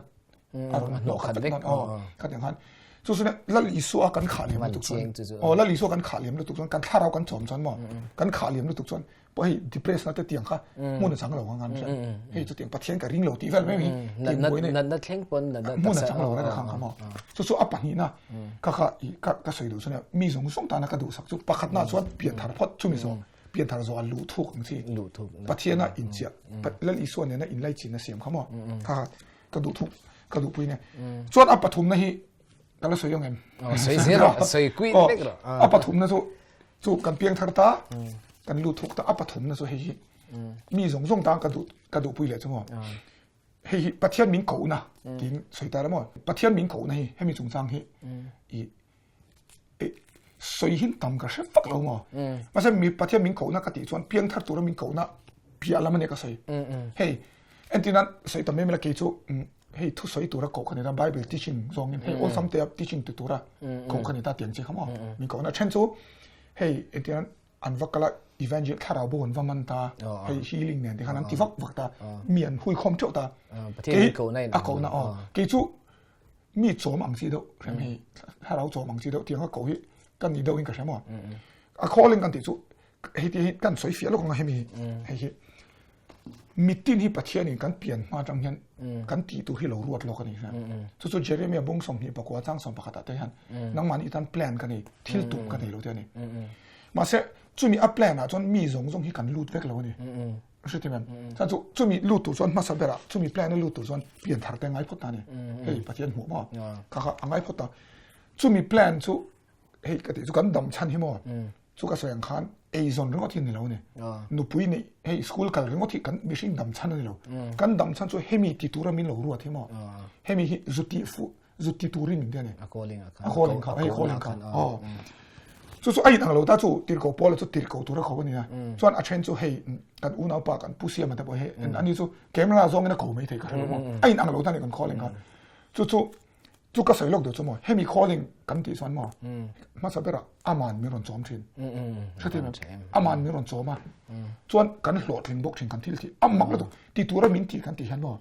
a rawn hnawh khat vek aw khatiang khan chu chu lal Isua kan khah liam lutuk chuan aw lal Isua kan khah liam lutuk chuan kan thlarau kan chawm chuan maw kan khah liam lutuk chuan pawh hei depress na te tiang kha hmun a chang lo ang an hria hei chu tiang pathian ka ring lo tih vel mai hi tiang buai nei natna thleng pawn natna hmun a chang lo reng khang kha maw chu chu a pahnih na ka kha i ka ka sawi duh chuan mi zawng zawng tana ka duh sak chu pakhat na chuan pian thar phawt chumi zawng pian thar zawh a luh thuk ang chi luh thuk pathian a inchiah lal isua nena inlai chin a siam kha maw kha ka duh thuk ka duh pui ne chuan a pathum na hi ka la sawi ang em sawi zel rawh sawi kuit vek rawh a pathum na chu Chu kan piang thar ta, kan lut thuk ta, a pathumna chu hei hi mi zawng zawng tan ka duh ka duhpui leh chu maw. Hei hi Pathian min kohna tiin sawi ta la maw. Pathian min kohna hi hemi chungchang hi i sawi hin tam ka hre vak lo maw. Mahse mi Pathian min kohna ka tih chuan piang thar tura min kohna piah lam a nia ka sawi. Hei entirnan sawi tam em ila kei chu hei thu sawi tura koh ka ni ta bible teaching zawngin hei awlsam te teaching ti tura koh ka ni ta tiang chi kha maw min kohna then chu hei engtiang an va kala evangel thlarau bo an va man ta hei healing nen te khan an ti vak vak ta mi an hui khawm theuh ta kei a kohna aw kei chu mi chawm ang chi deuh hrem hei thlarau chawm ang chi deuh tiang a koh hi kan ni deuh in ka hre maw a calling kan tih chu hei ti hi kan sawi fiah lawk anga hemi hei hi Mitin hi Pathianin kan pian hma atang hian kan tih tur hi lo ruat lawk a ni. Chu chu Jeremia bung 29 chang 11 ah te hian nangmahni tan plan ka nei, thil tum ka nei lo te a ni. Mahse chumi a plan ah chuan mi zawng zawng hi kan lut vek lo a ni. Hre em? Chuan chu chumi lut tur chuan hmasa berah chumi plan a lut tur chuan pian thar te a ngai phawt ta a ni. Hei Pathian hmuh maw? Kha kha a ngai phawt ta. Chumi plan chu hei ka tih chu kan dam chhan hi maw chu ka sawi ang khan eizawn ringawt hi ni lo ni nupui nih hei school kal ringawt hi kan mihring dam chhan a ni lo kan dam chhan chu hemi ti tura min lo ruat hi maw hemi hi zu ti fu zu ti turin min ti a ni a calling a calling kha hei calling kha aw chu chu a in ang lo ta chu tirhkoh pawl chu tirhkoh tura ko a ni a chuan a then chu hei kan unaupa kan pu siama te pawh hei ani chu camera zawngin a ko mai thei ka hre lo maw a in ang lo ta ni kan calling kha chu chu Chu ka sawi lawk duh chu maw, hemi calling kan tih chuan maw, hmasa berah aman min rawn chawm thin. Hrethiam em? Aman min rawn chawm a, chuan kan hlawhtling bawk thin kan thil tih a mak lutuk, ti tura min tih kan tih hian maw,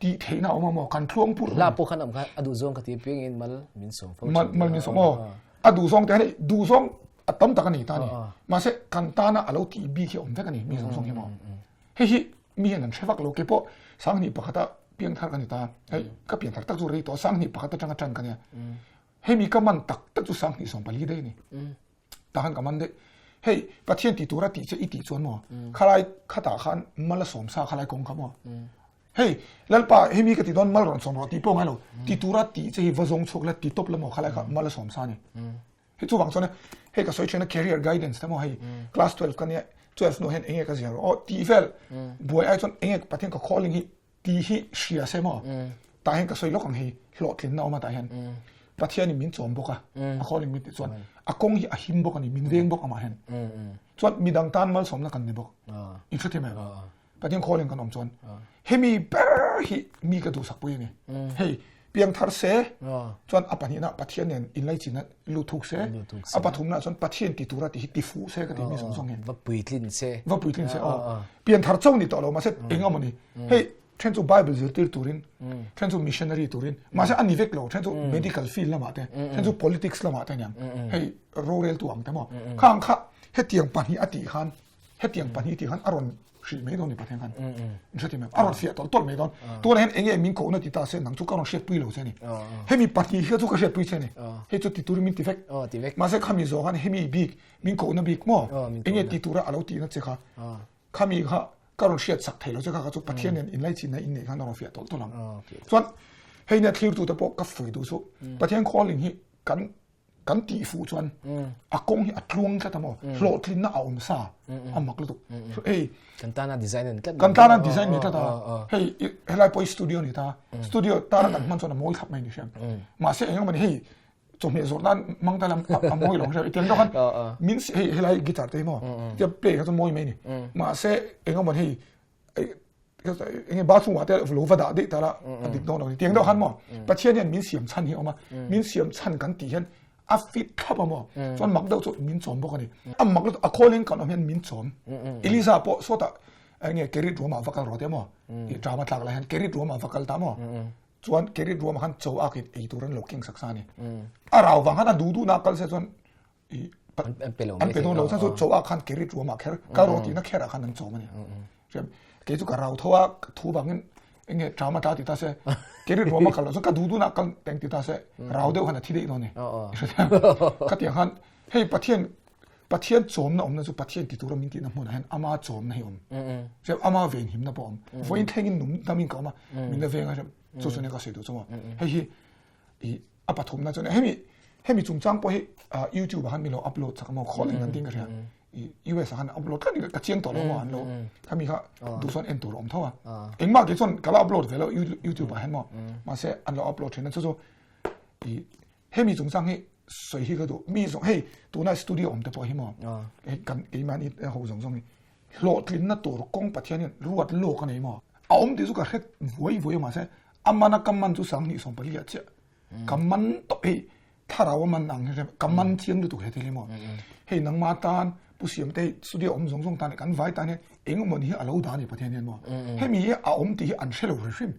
tih theihna a awm a maw, kan tluang pur. Hla pawh khan awm kha a duh zawng ka ti apiangin mal min sawm fo thin. Mal min sawm aw, a duh zawng te hian duh zawng a tam tak a ni ta a ni, mahse kan tana a lo tih bik hi a awm vek a ni mi zawng zawng hi maw. Hei hi mi hian an hre vak lo, keipawh sanghnih pakhata piangthar ka ni ta, hei ka piangthar tak chu rei tawh sanghnih pakhat atanga tan ka nia. Hemi ka man tak tak chu sanghnih 14 daih a ni. Tahan ka man daih. Hei Pathian tih tura tih che i tih chuan maw khalai khatah khan mal a sawm sa khalai kawng kha maw. Hei Lalpa hemi ka ti dawn mal rawn sawm rawh tih pawh ngai lo, ti tura tih che hi va zawng chhuak la ti tawp la maw khalai kha mal a sawm sa a ni. Hei chuvang chuan hei ka sawi thin a career guidance te maw hei class 12 ka nia 12 hnuah hian enge ka zir aw tih vel buai ai chuan enge Pathian ka calling hi. Tih hi hria se maw? Tah hian ka sawi lawk ang hei, hlawhtlinna awm a tah hian. Pathianin min chawm bawk a, a calling min tih chuan a kawng hi a him bawk a ni, min veng bawk amah hian. Chuan midang tan malsawmna kan ni bawk. In hrethiam em? Pathian calling kan awm chuan hemi ber hi mi ka duhsak pui a ni. Hei piangthar se chuan a pahnihna Pathian nen inlaichinna lut thuk se, a pathumna chuan Pathian ti tura tih hi ti fuh se ka ti mi zawng zawng hian. Va puitlin se. Va puitlin se aw. Pianthar chauh ni tawh lo mahse eng emaw ni. Hei then chu Bible zirtir turin, then chu missionary turin, mahse a ni vek lo, then chu medical field lamah te, then chu politics lamah te aniang. Hei roreltu ang te maw. Khang kha hetiang pahnih a tih khan hetiang pahnih tih khan a rawn hrilh mai dawn ni Pathian khan in hre tim a rawn fiah tawlh tawlh mai dawn tunah hian enge min kohna ti ta se nang chu ka rawn hriatpui lo che ni hemi pahnih hi chu ka hriatpui che ni hei chu ti turin min ti vek mahse khami zawh khan hemi bik min kohna bik maw enge ti tura a lo tihna che kha khami kha ka rawn hriat sak thei lo che kha kha chu Pathian nen inlaichinna in neih khan a rawn fiah tawlh tawlh ang chuan hei nia thlir tute pawh ka fui duh chu Pathian calling hi kan kan tih fuh chuan a kawng hi a tluang tlat a maw hlawhtlinna a awm sa a mak lutuk hei kan tana design an tlat kan tana design ni tlat a hei helai pawh studio ni ta studio tana kan hman chuan a mawi thlap mai ni hriam mahse eng emaw ni hei chawhmeh zawrh nan mang ta lam a mawi lo hriam itiang deuh khan min hei helai guitar te hi maw tia play kha chu mawi mai ni mahse eng emaw ni hei enge bathroom ah te lo va dah daih ta la a dik dawn lo ni tiang deuh khan maw Pathian hian min siam chhan hi a awm a min siam chhan kan tih hian a fit thlap a maw chuan mak deuh chu min chawm bawk a ni a mak lutuk a calling kan awm hian min chawm Elisa pawh sawtah enge Kerit ruam ah va kal rawh te maw i drama tlak lai hian Kerit ruam ah va kal ta maw chuan Kerit ruam ah khan chaw ak in ei tur an lo keng sak sa a ni a rau vang khan a duh duh na kal se chuan an pe lo an pe dawn lo chuan chu chaw ah khan kerit ruam ah kher kal rawh tihna kher ah khan an chawm a ni kei chu ka rau tho a thu vangin enge drama ta ti ta se kerit ruam a kal lo chuan ka duh duh na kal teng ti ta se rau deuh khan a thi daih dawn ni ka tiang khan hei pathian pathian chawmna awmna chu pathian ti tura min tihna hmunah hian ama chawmna hi awm ama venhimna pawh awm vawiin thlengin nung damin ka awm a min la veng a chu chu nia ka sawi duh chu maw hei hi i a pathumna chuan hemi hemi chungchang pawh hi YouTube ah khan min lo upload sak maw calling an tin ka hria i US ah khan upload tlat ka chiang tawh lo maw an lo khami kha duh chuan en tur awm tho a engmah ke chuan ka la upload ve lo YouTube ah hian maw mahse an lo upload thin a chu chu i hemi chungchang hi sawi hi ka duh mi zawng hei tuna studio awm te pawh hi maw kan keimahni ho zawng zawng hi hlawhtlinna tur kawng Pathian hian ruat lawk a nei maw a awm tih chu ka hre vuai vuai a mahse a man a ka man chu 2014 ah chiah ka man tawh hei thlarau a man ang hi ka man chiang lutuk he thil hi maw hei nangma tan pu siam te studio awm zawng zawng tan kan vai tan hian eng emaw ni hi a lo dah a ni Pathian hian maw hemi hi a awm tih hi an hre lo hrim hrim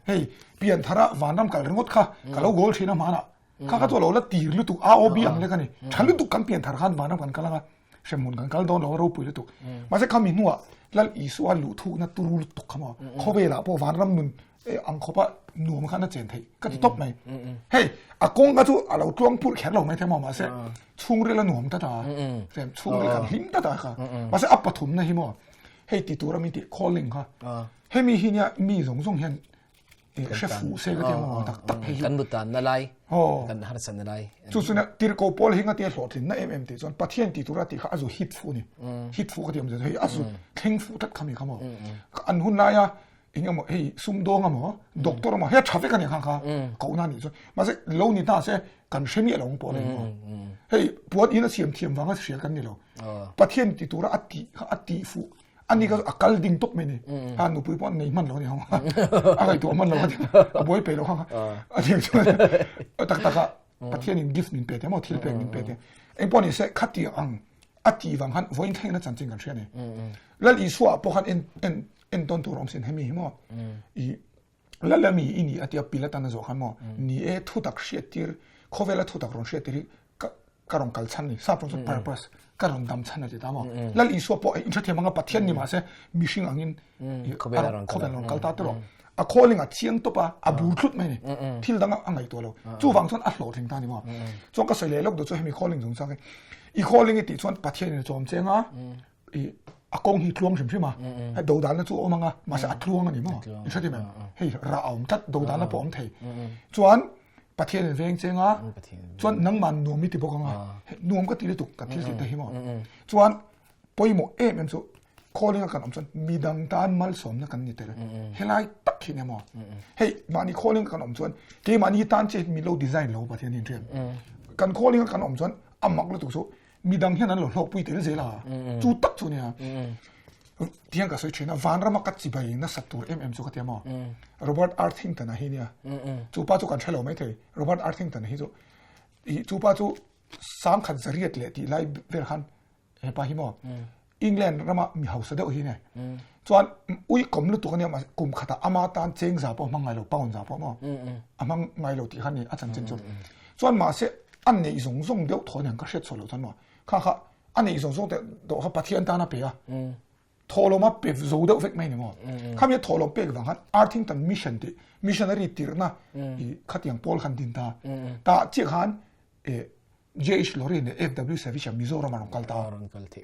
hei pian thara vanram kal ringawt kha ka lo goal thin a hmanah kha kha chu a lo la tir lutuk AOB ang lek a ni tha lutuk kan pian thar khan vanram kan kal anga hremhmun kan kal dawn lo a ropui lutuk mahse khami hnuah Lal Isua luh thukna turu lutuk kha maw khawvelah pawh vanram nun ang khawpa nuam khan a chen theih ka ti tawp mai hei a kawng kha chu a lo tluang phurh kher lo mai thei maw mahse chhungril a nuam ta ta rem chhungril kan hlim ta ta kha mahse a pathumna hi maw hei ti tura min tih calling kha hemi hi nia mi zawng zawng hian hre fu se ka tiang maw tak tak hei kan lutan na lai kan harsan na lai chu chu na tir ko pawl hi nga tia hlawhtlin na em em ti chuan pathian ti tura ti kha azu hit fu ni hit fu ka tiam hei azu thleng fu tat khami kha maw an hun laia eng emaw hei sum dawng emaw doctor emaw he tha vek ani kha kha ko na ni chu mahse lo ni ta se kan hre mi lo pawh nei maw hei puan in a siam thiam wanga hria kan ni lo pathian ti tura ati kha ati fu ani ka a kal ding tawp mai ni a nupui pawh nei hman lo ni hang a ngai tu man lo a buai pe lo hang a thiang chu tak tak a pathian in gift min pe te mo thil pek min pe te eng pawh ni se khati ang a ti wang han voin thleng na chanchin kan hria ni lal isua pawh khan en en en ton tur awm sin hemi hi mo i lalami i ni a tia Pilatan a zawh khan maw ni e thutak hriat tir khawvela thutak rawn hriat tir hi ka ka rawn kal chhan ni sap rawn chu purpose ka rawn dam chhan a ti ta maw Lal Isua pawh inthathiam anga Pathian ni mahse mihring angin khawvel rawn kal ta tawh a calling a chiang tawp a a bur thlut mai ni thil dang a ngaihtuah lo chuvang chuan a hlawhtling ta ni maw chuan ka sawi leh lawk duh chu hemi calling chungchang hi i calling i tih chuan Pathian in a chawm cheng a i a kawng hi tluang hrim hrim a hei dodalna chu a awm anga mahse a tluang a ni maw i hre em hei rah a awm tlat dodalna pawh a awm thei chuan Pathian in veng cheng a chuan nangman nuam i ti bawk anga nuam ka ti lutuk ka thil tih te hi maw chuan pawimawh em em chu calling a kan awm chuan midang tan malsawmna kan ni tel helai tak. tak hi nia maw. Hei mahni calling kan awm chuan keimahni tan che min lo design lo Pathian hian ṭhian. Kan calling kan awm chuan a mak lutuk chu midang hian an lo hlawkpui tel zel a. Chu tak chu nia. Tiang ka sawi ṭhin a, vanrama ka chibai nasat tur em em chu ka tia maw. Robert Arthington-a hi nia. Chu pa chu kan hre lo maithei. Robert Arthington-a hi chu i chu pa chu 10,000 zariat leh tih lai vel khan hepa hi maw England rama mi hausa deuh hi ne chuan ui kawm lutuk ania kum khata ama tan cheng za pawh hmang ngai lo pound za pawh maw a hmang ngai lo tih kha ni a chanchin chu chuan mahse an neih zawng zawng deuh thaw aniang ka hriat chhuah loh chuan maw kha kha a neih zawng zawng te dawh kha Pathian tan a pe a thawhlawm a pe zo deuh vek mai ni maw khami a thawhlawm pek vang khan Arthington Mission tih missionary tirhna i khatiang pawl khan din ta ta chiah khan e JH Lorry leh FW Savage Mizoram a rawn kal ta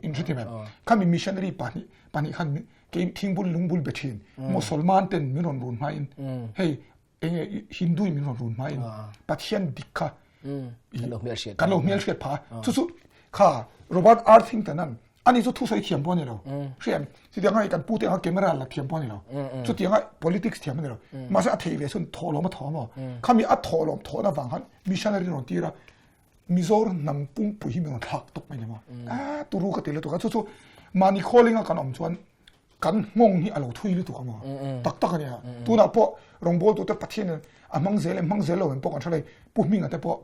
in hre thei em khami missionary pahnih pahnih khan kei thingbul lungbul be thin Mosolman ten min rawn run hmain hei enge Hindu in min rawn run hmain Pathian dik kha kan lo hmel hriat pha chu chu kha Robert Arthington an ani chu thusawi thiam pawh ani lo hriam chutiang a kan pu te anga camera la thiam pawh ani lo chutiang a politics thiam ani lo mahse a thei ve chun thawhlawm a thaw maw khami a thawhlawm thawhna vang khan missionary rawn tir a Mizoram hnam pumpui hi min rawn thlak tawp mai ni maw a turu ka ti lutuk a chu chu mahni calling a kan awm chuan kan nghawng hi a lo thui lutuk a maw tak tak a nia tunah pawh rawngbawltu te Pathian a hmang zel em hmang zel lo em pawh kan hre lo Pu Hminga te pawh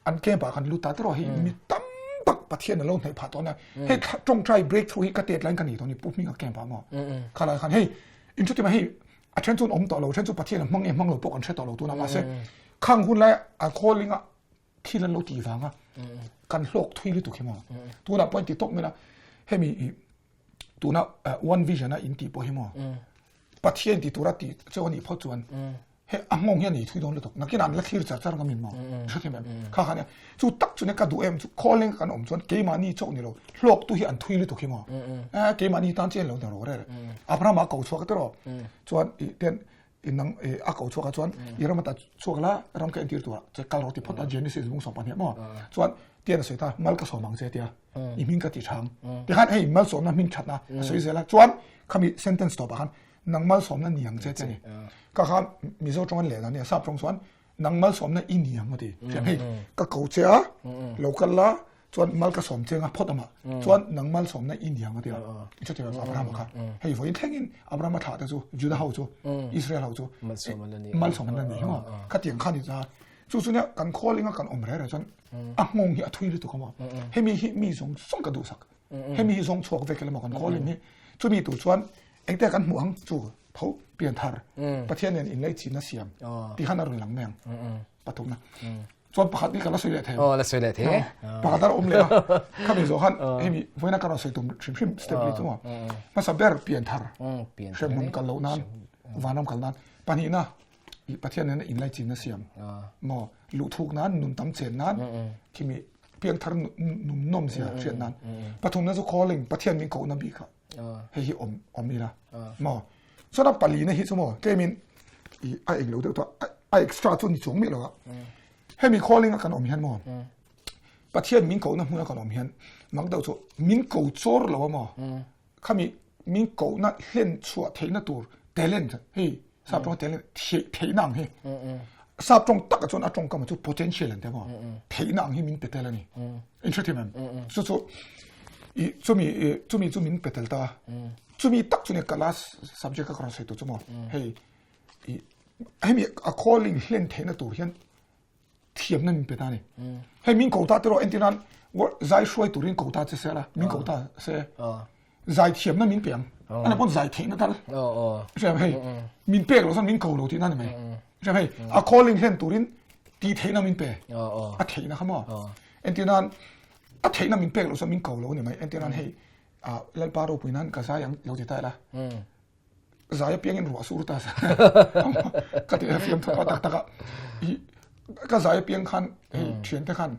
an camp ah kan lut ta tawh hei mi tam tak Pathian a lo hnaih phah tawh nia hei tawngtai breakthrough hi ka tet laiin ka nei tawh ni Pu Hminga camp ah maw khalai khan hei inchuti mai hei a then chu an awm tawh lo then chu Pathian a hmang nge hmang lo pawh kan hre tawh lo tunah mahse khang hun lai a calling a thil an lo tih vanga kan hlawk thui lutuk hi maw tunah pawh in ti tawp mai la hemi tuna one vision a in tih pawh hi maw Pathian ti tura ti chu ani phawt chuan he a nghawng hian nei thui dawn lutuk nakin an la thlir char char ngamin maw hre thei em kha khan chu tak chu ne ka duh em chu calling kan awm chuan keimahni chauh ni lo hlawk tu hi an thui lutuk hi maw keimahni tan chen lo ni ro re Abraham a ko chhuak te ro chuan i ten inang a ko chhuak a chuan i ram ata chhuak la ram ka entir tura che kal ro ti phawt a Genesis bung sawm pahnih maw chuan tian a sawi ta mal ka sawm ang che tia i hming ka ti thang tikhan hei malsawmna hming thatna a sawi zel a chuan khami sentence tawpah khan nang malsawmna ni ang che che ni ka kha Mizo tawng an leh dan nia sap tawng chuan nang malsawmna i ni ang a ti hei ka ko che a lo kal la chuan mal ka sawm che nga phawt ama chuan nang malsawmna i ni ang a ti a i hre thei Abraham kha hei vawiin thlengin Abraham a thlah te chu Juda ho chu Israel ho chu malsawm an la ni hi maw khatiang kha ni ta Chu chu nia kan calling a kan awm reh reh chuan a nghawng hi a thui lutuk a maw. Hemi hi mi zawng zawng ka duhsak. Hemi hi zawng chhuak vek ila maw kan calling hi. Chumi tur chuan engte kan hmuh ang chu tho pian thar Pathian nen inlaichinna siam tih khan a rawn lang mai ang pathumna. Chuan pakhat hi ka la sawi leh thei. Aw la sawi leh thei e. Pakhat a awm leh a. Khami zawh khan hemi vawiina ka rawn sawi tum hrim hrim step li chu maw. Hmasa ber pian thar hremhmun kal loh nan vanram kal nan pahnihna I Pathian nena inlaichinna siam maw luhthuk nan nun tam chen nan khimi piangthar nun nawm zia hriat nan pathumna chu calling Pathian min kohna bik kha hei hi awm awm ila maw chuan a palina hi chu maw tlemin i a englo deuh tawh a extra chu ni chuang miah lo a hemi calling a kan awm hian maw Pathian min kohna hmuna kan awm hian mak deuh chu min ko chawr lo a maw khami min kohna hlen chhuah theihna tur talent hei sap tawng talent theihna ang hi sap tawng taka chuan a tawngkam chu potential an ti maw theihna ang hi min pe tel a ni in hre thei em chu chu i chumi chumi chu min pe tel ta chumi tak chu ne ka last subject ka rawn sawi tur chu maw hei i hemi a calling hlen theihna tur hian thiamna min pe ta ni. Hei min ko ta te rawh entir nan zai hruai turin ko ta che se la min ko ta se zai thiamna min pe ang ana pawn zai theihna tal hriam hei min pek lo chuan min ko lo tihna ni mai hriam hei a calling hlen turin tih theihna min pe a theihna kha maw entir nan a theihna min pek lo chuan min ko lo ni mai entir nan hei lalpa ropui nan ka zai ang lo ti ta ila Zai apiangin ruah sur ta ka ti fiam thawk a tak tak a i ka zai apiang khan hei thian te khan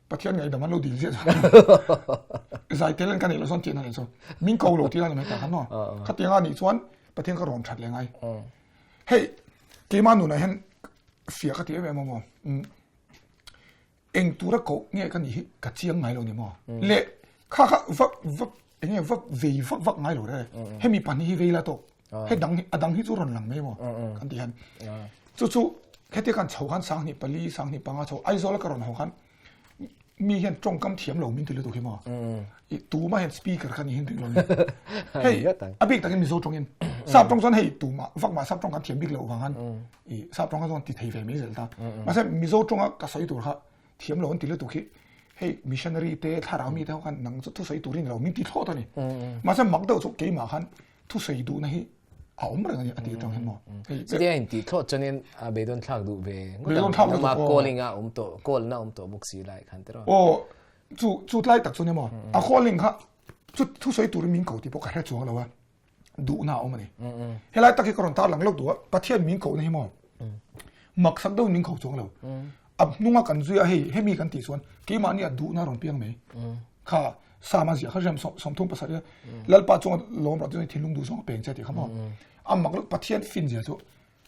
Pathian ngaihdam an lo dil ziah zai tel an ka neih lo chuan tihna nih chu min ko lo tihna ni mai ta khan maw khatiang a nih chuan Pathian ka rawn that leh ngai hei keimah nunah hian fiah ka ti em em a maw Eng tura koh nge ka nih hi ka chiang ngai lo ni maw? Le kha kha vak vak eng nge vak vei vak vak ngai lo re. Hemi pahnih hi vei la tawk. He dang a dang hi chu rawn lang mai maw kan ti hian. Chu chu heti khan chho khan 2004 2005 chho Aizawl ka rawn haw khan mi hian tawngkam thiam lo min ti lutuk hi maw. I tuma hian speaker khan i hin ring lo ni. Hei a bik takin Mizo tawngin sap tawng chuan hei tuma vak mah sap tawng kan thiam bik lo vang han i sap tawng kha chuan ti thei ve mai zel ta. Mahse Mizo tawnga ka sawi tur kha thiam lo an ti lutuk hi hei missionary te thlarau mi te ho khan nang chu thusawi turin lo min ti thlawt a ni. Mahse mak deuh chu keimah khan thusawi duhna hi a awm reng a ni a tih atang hian maw. Hei Chutia in tih thlawt chuanin a beidawn thlak duh ve ngawt Beidawn thlak lutuk Nangma aw. calling a awm tawh call na awm tawh bawk si lai khan tiraw. Aw chu chu tlai tak chu ni maw a calling kha chu thusawi turin min ko tih pawh ka hre chuang lo a duhna a awm a ni. Helai tak hi ka rawn tarlang lawk duh a Pathian min kohna hi maw maksak deuhin min ko chuang lo. A hnunga kan zui a hei hemi kan tih chuan keimahni a duhna a rawn piang mai. Kha Sama zia kha rem 37 Lalpa chunga lawm rawh chuan thinlung duh zawng a peng che tih kha maw. A mak lutuk Pathian fin zia chu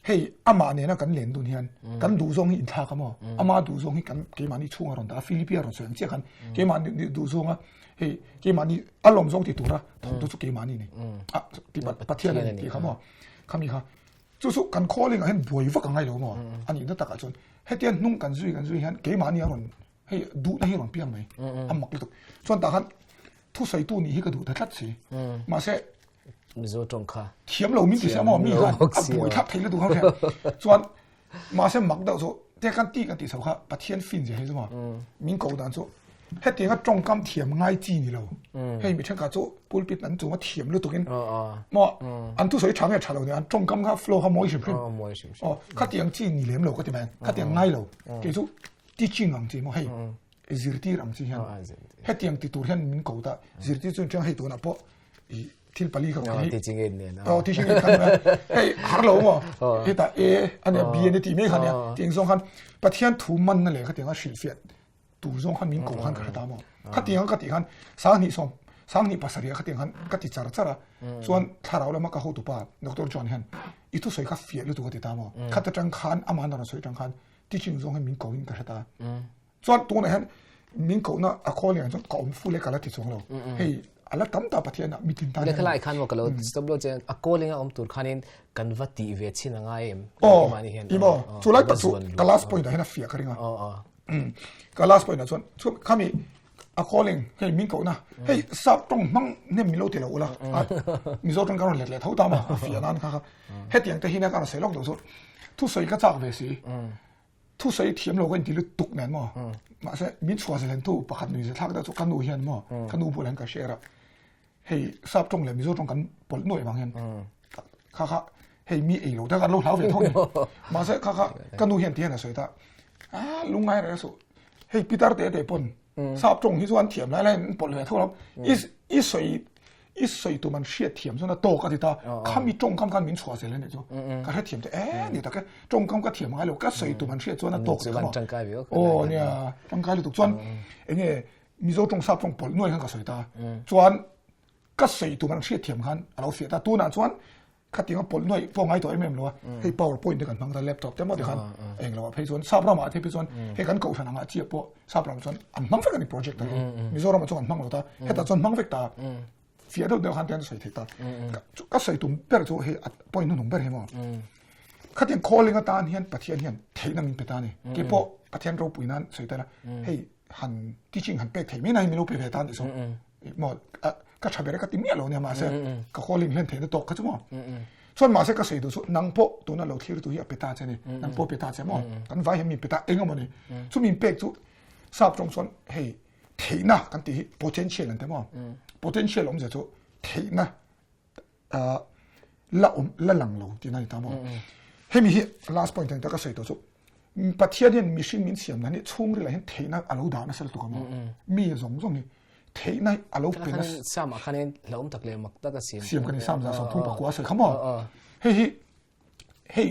hei amah nena kan len dun hian kan duh zawng hi inthlak a maw. Ama duh zawng hi kan keimahni chhunga rawn dah a Philipia rawn sawi ang chiah khan keimahni duh zawnga hei keimahni a lawm zawng ti tura thawktu chu keimahni ni. A ti Pathian a ni tih kha maw. Khami kha chu chu kan calling ah hian buai vak a ngai lo maw. A nihna takah chuan hetiang hnung kan zui kan zui hian keimahni a rawn hei duhna hi rawn piang mai a mak lutuk chuan tah khan thusawitu nih hi ka duh ta tlat si mahse Mizo tawng kha thiam lo min ti sia maw mi khan a buai thlak thei lutuk kha chuan mahse mak deuh chu te kan ti kan ti chho kha Pathian fin zia hi chu maw min ko dan chu hetianga tawngkam thiam ngai chi ni lo hei mi thenkhat chu pulpit an chunga thiam lutuk in maw an thusawi tha nge tha lo ni an tawngkam kha flow kha mawi hrim hrim aw khatiang chi ni lem lo ka ti mai khatiang ngai lo kei chu Teaching ang chi maw hei zirtir ang chi hian hetiang ti tur hian min ko ta zirtir chuan chiang hei tunah pawh i thil pali kha hei teaching aid nen aw teaching aid khan hei har lo maw heta e ania b ani ti mai khan nia tiang zawng khan Pathian thu man na leh kha tiang a hrilhfiah tur zawng khan min ko khan ka hre ta maw khatiang ka tih khan 20 27 kha tiang khan ka ti char char a chuan thlarau lama ka hotupa Doctor John hian i thusawi kha fiah lutuk a ti ta maw khat atang khan amah na rawn sawi atang khan Teaching zawng hian min ko in ka hre ta. Chuan tunah hian min kohna a call yang chuan ka awm full e ka la ti chuang lo. Hei a la tam ta Pathian ah mitin tan. Lekha lai khan maw ka lo stop lo che a calling a awm tur khanin kan va tih ve chin a ngai em. Aw i maw chu lai tak chu ka last point ah hian a fiah ka ring a. Ka last point ah chuan chu khami a calling hei min kohna hei sap tawng hmang hnem min lo ti lo ula Mizo tawng ka rawn let leh tho ta ma a fiah nan kha kha hetiang te hi na ka rawn sawi lawk lo chu Thusawi ka chak ve si. Thusawi thiam lo ka inti lutuk nen maw. Mahse min chhuah zalen tu pakhat nui thlak deuh chu ka nu hian maw ka nu bulah hian ka share a. Hei sap tawng leh Mizo tawng kan pawlh nuaih vang hian kha kha hei mi ei lo te kan lo hlau ve tho ni. Mahse kha kha ka nu hian ti hian a sawi ta. A lungngai reng suh. Hei pitar te te pawn sap tawng hi chuan thiam lai lai an pawlh ve tho lo. I sawi I sawi tum an hriat thiam chuan a tawk a ti ta, khami tawngkam khan min chhuah zel a nih chu. Ka hrethiam te e ni tak e, tawngkam ka thiam ngai lo, ka sawi tum an hriat chuan a tawk ti kha maw. Aw nia, tangkai lutuk chuan enge Mizo tawng sap tawng pawlh nuai khan ka sawi ta. Chuan ka sawi tum an hriat thiam khan a lo fiah ta, tunah chuan Khatiang a pawlh nuaih pawh ngai tawh em em lo a, hei power point te kan hmang ta laptop te maw tikhan eng lo ah phei chuan sap ramah te phei chuan hei kan kohhran angah chiah pawh sap ram chuan an hmang vek a ni project te hi Mizoram ah chuan an hmang lo ta hetah chuan hmang vek ta fiah deuh deuh khan te an sawi thei ta ka sawi tum ber chu hei a point hnuhnung ber hi maw khatiang calling atan hian Pathian hian theihna min pe ta a ni keipawh Pathian ropui nan sawi ta la hei han teaching han pek thei mai na hi min lo pe ve ta a nih chu maw ka tha ber ka ti miah lo nia mahse ka calling hlen theihna tawk kha chu maw chuan mahse ka sawi duh chu nang pawh tuna lo thlir tu hi a pe ta che ni nang pawh pe ta che maw kan vai hian min pe ta eng emaw ni chu min pek chu sap tawng chuan hei theihna kan tih hi potential an ti maw potential awmzia chu theihna la awm la lang lo tihna a ni ta maw hemi hi last point ang ta ka sawi tawh chu Pathian hian mihring min siam dan hi chhungril ah hian theihna a lo dah nasa lutuk a maw mi zawng zawng hi theihna a lo pe nasa sam ah khanin hlauhawm tak leh mak tak a siam siam ka ni sam za 39 a sawi kha maw hei hi hei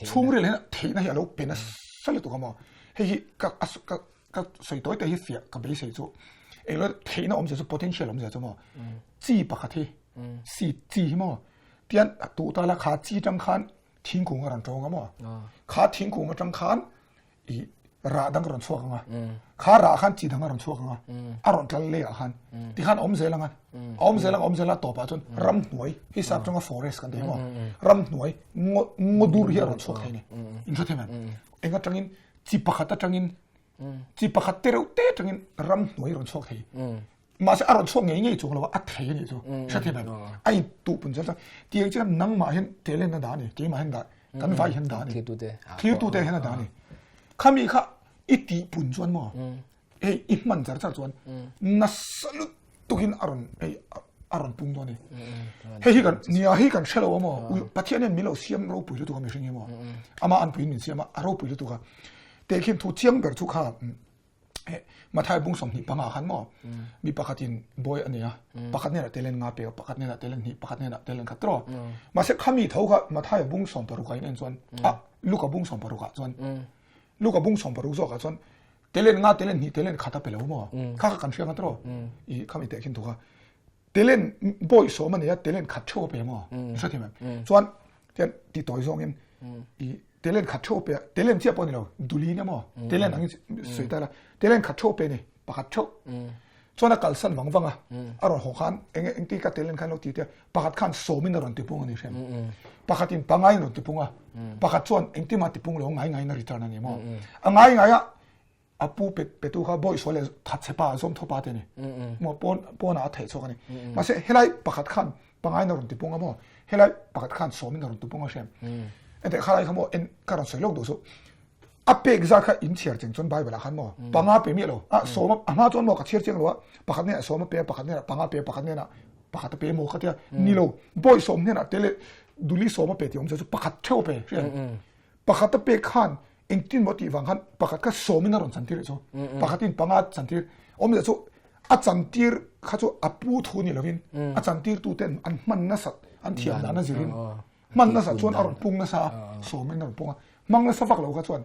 chhungril hian theihna hi a lo pe nasa lutuk a maw hei hi ka ka ka sawi tawi te hi fiah ka beisei chu englo theihna awmzia chu potential awmzia chu maw chi pakhat hi seed chi hi maw tian tuh ta la kha chi tang khan thingkung a rawn tawng a maw kha thingkung atang khan i rah dang a rawn chhuak anga kha rah khan chi dang a rawn chhuak anga a rawn tlal leh ah khan ti khan awm zel anga. Awm zel ang awm zel a tawpah chuan ramhnuai hi sap chunga forest kan ti maw ramhnuai ngaw ngaw dur hi a rawn chhuak thei ni in hre thei em eng atangin chi pakhat atangin chi pakhat te reuh te atangin ramhnuai rawn chhuak thei mahse a rawn chhuak ngei ngei chuang lo a thei a nih chu hre thei em a in tuh pun zel chuan tiang chian nangmah hian talent a dah a ni keimah hian dah kan vai hian dah a ni thirtute hian a dah a ni khami kha i tih pun chuan maw hei i hman char char chuan nasa lutukin a rawn hei a rawn pung dawn a ni. Hei hi kan nia hi kan hrelo a maw Pathian hian min lo siam ropui lutuk a mihring hi maw ama anpuiin min siam a a ropui lutuk a tehkhin thu chiang ber chu kha Mathai bung 25 khan maw mi pakhatin bawi a nei a pakhat hnenah talent nga pek a pakhat hnenah talent hnih pakhat hnenah talent khat tawh mahse khami tho kha Mathai bung 16 ah in en chuan a Luka bung 16 ah chuan Luka bung 16 zawkah chuan Talent nga talent hnih talent khat a pe lo maw? Kha kha kan hria nga tawh i kham i teh khin thuk a. Talent bawi sawm a nei a talent khat theuh a pe maw? I hre thei em? Chuan tian ti tawi zawng in i talent khat theuh a pe a talent chiah pawh a ni lo duli nia maw? Talent ang in sawi ta la talent khat theuh a pe a ni pakhat theuh. Chuan a kalsan vang vang a a rawn haw khan eng engti ka talent khan lo ti tia pakhat khan sawmin a rawn tipung a ni hrem. Pakhatin pangaiin a rawn tipung a, pakhat chuan engtimah tipung lo ngai ngaiin a return a ni maw? A ngai ngai a, a pu pe petu kha bawihsaw leh thatchhe pa zawm tho pa te a ni. Maw pawn pawnah a theih chhuak a ni. Mahse helai pakhat khan pangaiin a rawn tipung a maw? Helai pakhat khan sawmin a rawn tipung a hrem. Enteh khalai kha maw en ka rawn sawi lawk duh chu. A pek zat kha in chhiar cheng chuan Bible ah khan maw panga pe miah lo a sawm a hma chuan maw ka chhiar chiang lo a pakhat hnenah sawm a pe a pakhat hnenah panga pe a pakhat hnenah pakhat a pe maw ka tia ni lo bawi sawm hnenah te leh duli sawm a pe tih awm chu pakhat theuh a pe hriat pakhat a pek khan engtin maw tih vang khan pakhat kha sawmin a rawn chantir leh chu pakhatin panga chantir awmzia chu a chantir kha chu a pu thu ni lovin a chantir tu ten an hman nasat an thiam dan a zirin Hman nasa chuan a rawn pung nasa a, sawmin a rawn pung a, hmang nasa vak lo kha chuan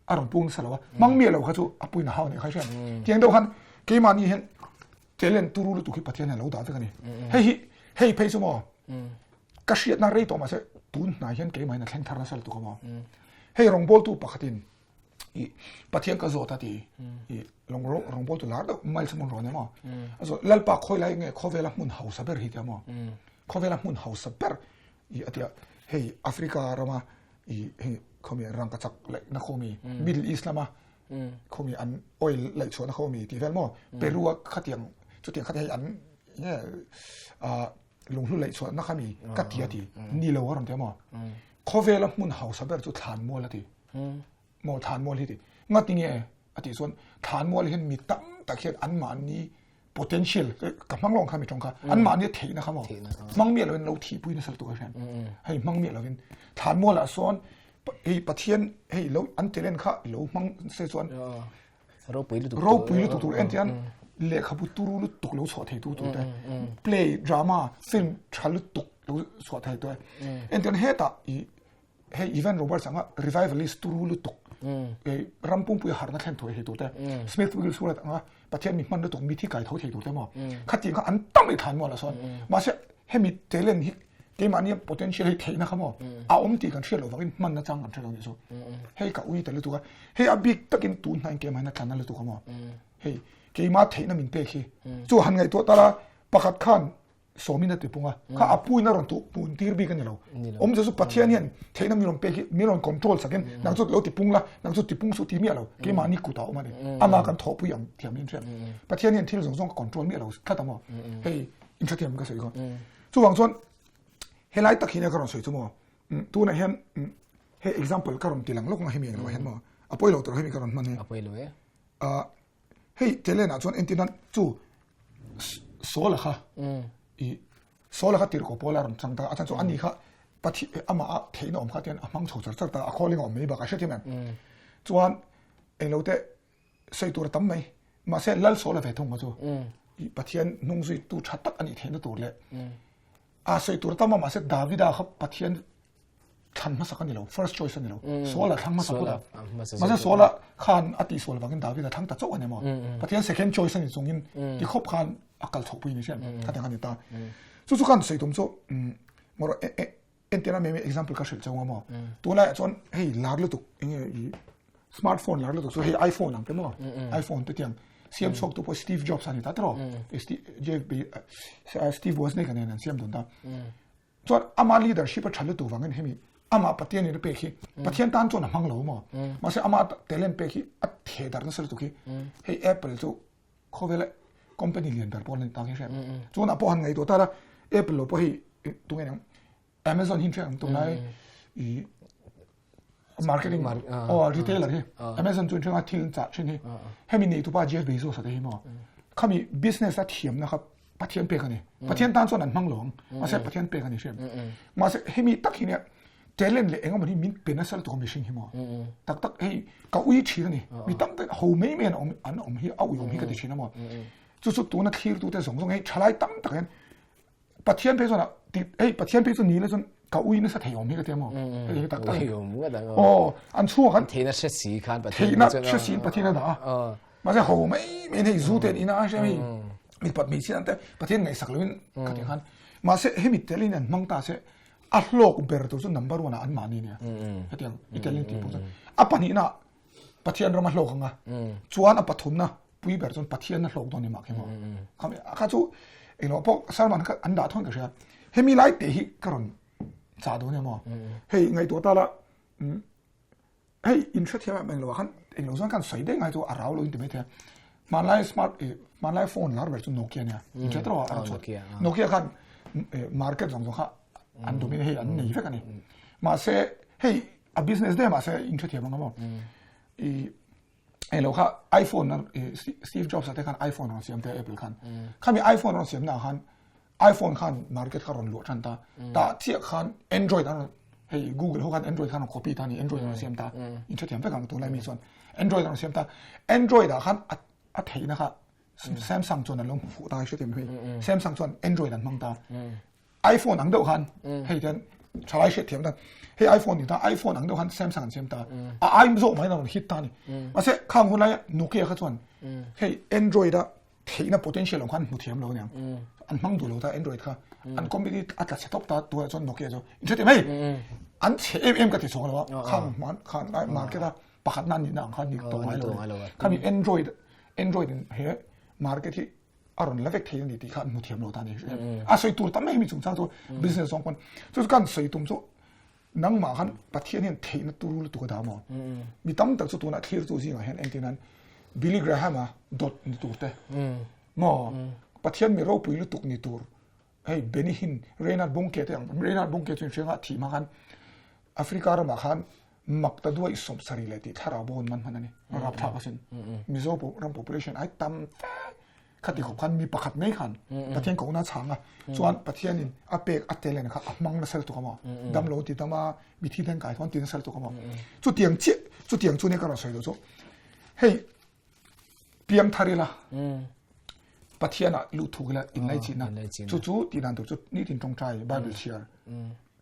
a rawn pung nasa lo a, hmang miah lo kha chu a puin a hau nih kha hriat. Tiang deuh khan keimahni hian talent turu lutuk hi Pathian hian a lo dah vek a ni. Hei hi hei phei chu maw ka hriatna rei tawh mahse tun hnai hian keimahin a thleng thar nasa lutuk a maw. Hei rawngbawltu pakhatin i Pathian ka zawt a ti i rawngbawltu lar deuh Miles Monroe nia maw. A zawt Lalpa khawi lai nge khawvela hmun hausa ber hi tia maw. Khawvela hmun hausa ber i a tia hei Africa rama i hei khawmi rangkachak laihna khawmi Middle East lama khawmi an oil laih chhuahna khawmi tih vel maw Peru a khatiang chutiang kha te hei an nge lunghlu laih chhuahna khami ka ti a ti ni lo a rawn tia maw khawvela hmun hausa ber chu thlanmual a ti maw thlanmual hi ti ngati nge a tih chuan thlanmual hian mi tam tak hian anmahni potential ka hmang lawng kha mi tawng kha an mahni theihna kha maw hmang miah lovin lo thihpui nasa lutuk a hriat hei hmang miah lovin thlanmual ah sawn hei Pathian hei lo an talent kha lo hmang se chuan ropui lutuk ropui lutuk tur en tian lehkhabu turu lutuk lo chhuah thei tu tur te play drama film tha lutuk lo chhuah thei tu en tian hetah i Hei Evan Roberts anga revivalist turu lutuk ram pumpui harna thlen thuai thei turte Smith Wigglesworth anga Pathian mi hman lutuk mithi kai tho thei turte maw khatiang kha an tam i thlan mual a sawn mahse hemi talent hi keimahni potential hi theihna kha maw a awm tih kan hriat loh vangin hmanna chang kan hre lo nih chu hei ka ui ta lutuk a hei a bik takin tun hnain keimah hian a tlan na lutuk a maw hei keimah theihna min pek hi chu han ngaihtuah tala pakhat khan sawmin a tipung a kha a puin a rawn tuh pun tir bik a ni lo awmze chu Pathian hian theihna mi rawn pek hi mi rawn control sakin nang chu lo tipung la nang chu tipung suh ti miah lo keimahni kutah a awm a ni ama kan thawhpui ang thiam in hriat Pathian hian thil zawng zawng control miah lo tlat ang maw hei inthathiam ka sawi kha chuvang chuan helai tak hi nia ka rawn sawi chu maw tunah hian hei example ka rawn ti lang lawk ang hemi englo hian maw a pawi lo tur hemi ka rawn hman hi a pawi lo e Hei Thailand ah chuan entir nan chu Saul-a kha i Saul-a kha tirhkoh pawl a rawn chang ta a, a chhan chu ani kha Pathi amah a theihna awm kha tian a hmang chho char char ta a, calling a awm mai bakah hriat em? Chuan englo te sawi tur a tam mai, mahse Lal Saul-a ve thung kha chu i Pathian hnung zui tu tha tak a nih theihna tur leh a sawi tur a tam a, mahse Davida kha Pathian thlan hmasak a ni lo, first choice a ni lo. Saul a thlang hmasa phawt a. Mahse Saul a khan a tihsual vangin David a thlang ta chauh a ni maw. Pathian second choice a ni chungin ti khawp khan a kal chhoh pui ni hriat khatiang a ni ta. Chu chu khan sawi tum chu mawr entirna mai mai example ka hrilh chauh a maw. Tunlaiah chuan hei lar lutuk enge i smartphone lar lutuk chu hei iPhone ang te maw iPhone te tiang. Siam chhuak tu pawh Steve Jobs a ni ta tiraw? Jeff Steve Wozniak nen an siam dun ta. Chuan ama leadership a tha lutuk vangin hemi ama Pathian in a pek hi Pathian tan chuan a hmang lo maw? Mahse ama talent pek hi a theh darh nasa lutuk hi hei Apple chu khawvela company lian ber pawh an ni ta khi hriat. Chuan ah pawh han ngaihtuah ta la Apple lo pawh hei tunge ang Amazon hi hriat ang tunlai i marketing oh retailer hi Amazon chu hriat thil chah thin hi hemi nei tupa Jeff Bezos te hi maw khami business a thiamna kha Pathian pek ani Pathian tan chuan an hmang lo ang mahse Pathian pek ani hriat mahse hemi tak hi nia talent leh engemaw hi min pe nasa lutuk a mihring hi maw tak tak hei ka ui thin ani mi tam tak ho mai mai an awm an awm hi a ui awm hi ka ti thin a maw chu chu tuna thlir tu te zawng zawng hei thalai tam tak hian Pathian phei chuan ti hei Pathian phei chu ni le chuan ka ui nasa thei awm hi ka ti maw hei hi tak tak aw an chhuak an theihna hre si khan Pathian theihna hre si Pathian a dah a mahse ho mai mai hei zu ten ina a hre mi mipat hmeichhia an te Pathian ngaihsak loin ka ti khan mahse hemi telin an hmang ta se a hlawk ber tur chu number one ah an mahni nia hetiang i telin tih pawh chuan a pahnihna Pathian ram a hlawk anga chuan a pathumna pui ber chuan Pathian a hlawk dawn ni mah khi maw kha chu englo pawh sermon kha an dah thawn ka hria hemi lai te hi ka rawn chah dawn emaw hei ngaihtuah ta la hei in hrethiam em englo khan englo chuan kan sawi daih ngai chu a rau lo in ti mai thei a hmanlai smart hmanlai phone lar ber chu Nokia nia in hre tawh a Nokia khan market zawng zawng kha an dominate hei an nei vek a ni mahse hei a business daih mahse in hrethiam ang maw i englo kha iPhone na Steve Jobs te khan iPhone rawn siam te Apple khan khami iPhone rawn siam na khan iPhone khan market kha rawn luah tan ta ta chiah khan Android an hei Google ho khan Android khan copy ta ni Android rawn siam ta in hrethiam vek ang tunlai mi chuan Android rawn siam ta Android ah khan a theihna kha Samsung chuan an lo hmu fuh ta hrethiam hei Samsung chuan Android an hmang ta iPhone ang deuh khan hei ten thalai hriat thiam dan hei iPhone ni ta iPhone ang deuh khan Samsung an siam ta a ai zawk mai na rawn hit ta ni mahse khang hun lai Nokia kha chuan hei Android a theihna potential ang khan hmu thiam lo niang an hmang duh lo ta Android kha an company a tla chhe tawp ta tunah chuan Nokia chu in hre hei an chhe em em ka ti chhawng lo a khang man khan market a pakhat na ni na ang khan ni tawh ngai lo khami Android Android in he market hi a rawn la vek thei a ni tih kha an hmu thiam lo ta ni. A sawi tur tam mai hemi chungchang chu business zawng pawn chu chu kan sawi tum chu nangmah khan Pathian hian theihna turu lutuk a dah maw? Mi tam tak chu tunah thlir chu zingah hian engtin an Billy Graham-a dawt ni tur te maw? Pathian mi ropui lutuk ni tur hei Benny Hinn, Reinhard Bonnke te ang Reinhard Bonnke chu inhria nga thih hma khan Africa ramah khan mak ta duai 70 leh tih thlarau bo an man hman a ni. Rapthlak asin. Mizo ram population ai tam fe khati khawp khan mi pakhat mai khan Pathian kohna chhang a chuan Pathianin a pek a talent kha a hmang nasa lutuk a maw damlo ti tam a mithi thleng kai chuan ti nasa lutuk a maw chutiang chiah chutiang chu nia ka rawn sawi lo chu hei piang thar ila Pathian ah luh thuk ila inlaichihna chu chu tih dan tur chu nitin tawngtai Bible chhiar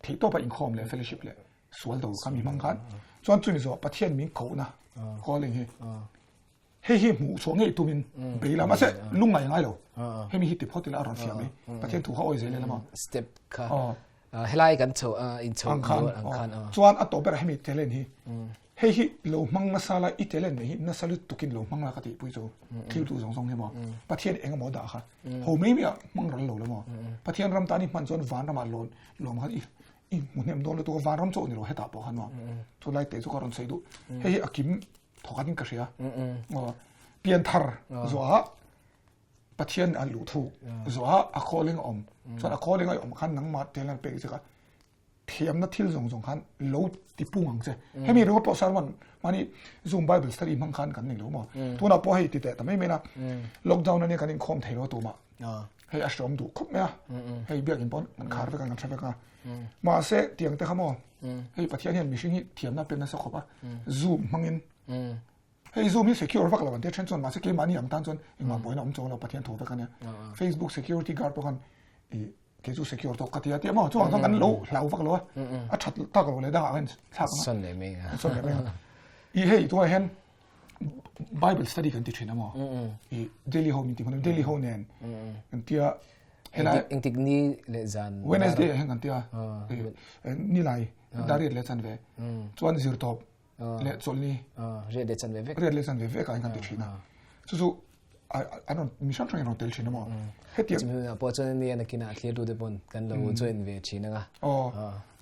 theihtawpa inkhawm leh fellowship leh sual do kha mi hmang khan chuan chumi zawh Pathian min kohna calling hi hei hi hmuh chhuah ngei tumin bei la mahse lungngai ngai lo hemi hi ti phawt ila a rawn fiah mai Pathian thu kha awi zel ila maw step kha helai kan chho in chho ang khan chuan a tawp berah hemi talent hi hei hi lo hmang nasa la i talent nei hi nasa lutukin lo hmang la ka tihpui chu thil tu zawng zawng hi maw Pathian eng emaw dah kha ho mai mai ah hmang ral lo la maw Pathian ram tan i hman chuan van ramah lawn lawm khan i I hmu hnem dawn lutuk a, vanram chauh ni lo hetah pawh khan maw chulai te chu ka rawn sawi duh. Hei hi a kim thawkhat in ka hria. Aw pianthar zawhah Pathian a luh thu zawhah a calling a awm. Chuan a calling a awm khan nangmah tel an pek che kha thiamna thil zawng zawng khan lo ti pung ang che. Hemi ringawt pawh sermon mahni Zoom Bible study hmang khan kan nei lo maw. Tunah pawh hei ti teh ta mai mai la lockdown ania kan inkhawm thei lo tumah. Hei a hreawm duh khawp mai a hei biakin pawn kan khar vek a kan hre vek a mahse tiang te kha maw hei Pathian hian mihring hi thiamna a pe nasa khawp a zoom hmangin hei zoom hi secure vak lo an tia then chuan mahse keimahni ang tan chuan engmah buaina awm chuang lo Pathian thaw vek a nia Facebook security guard pawh khan i kei chu secure tawk ka tia tia maw chuang chuan kan lo hlau vak lo a a that tak lo leh dangah khan thlak a son leh mai a son leh mai a i hei tunah hian Bible study kan ti thin a maw? I Daily Home in ti hman Daily Home nen kan tia helai engtik ni le zan Wednesday ah hian kan tia ni lai dariat le chan ve chuan zir tawp le chawlh ni riat le chan ve vek riat le chan ve vek ah hian kan ti thin a chu chu. An rawn mi hrang hrangin rawn tel thin a maw? Hetiang. Chumi hunah pawh chuan ania nakinah thlir tu te pawn kan lo join ve thin anga. Aw.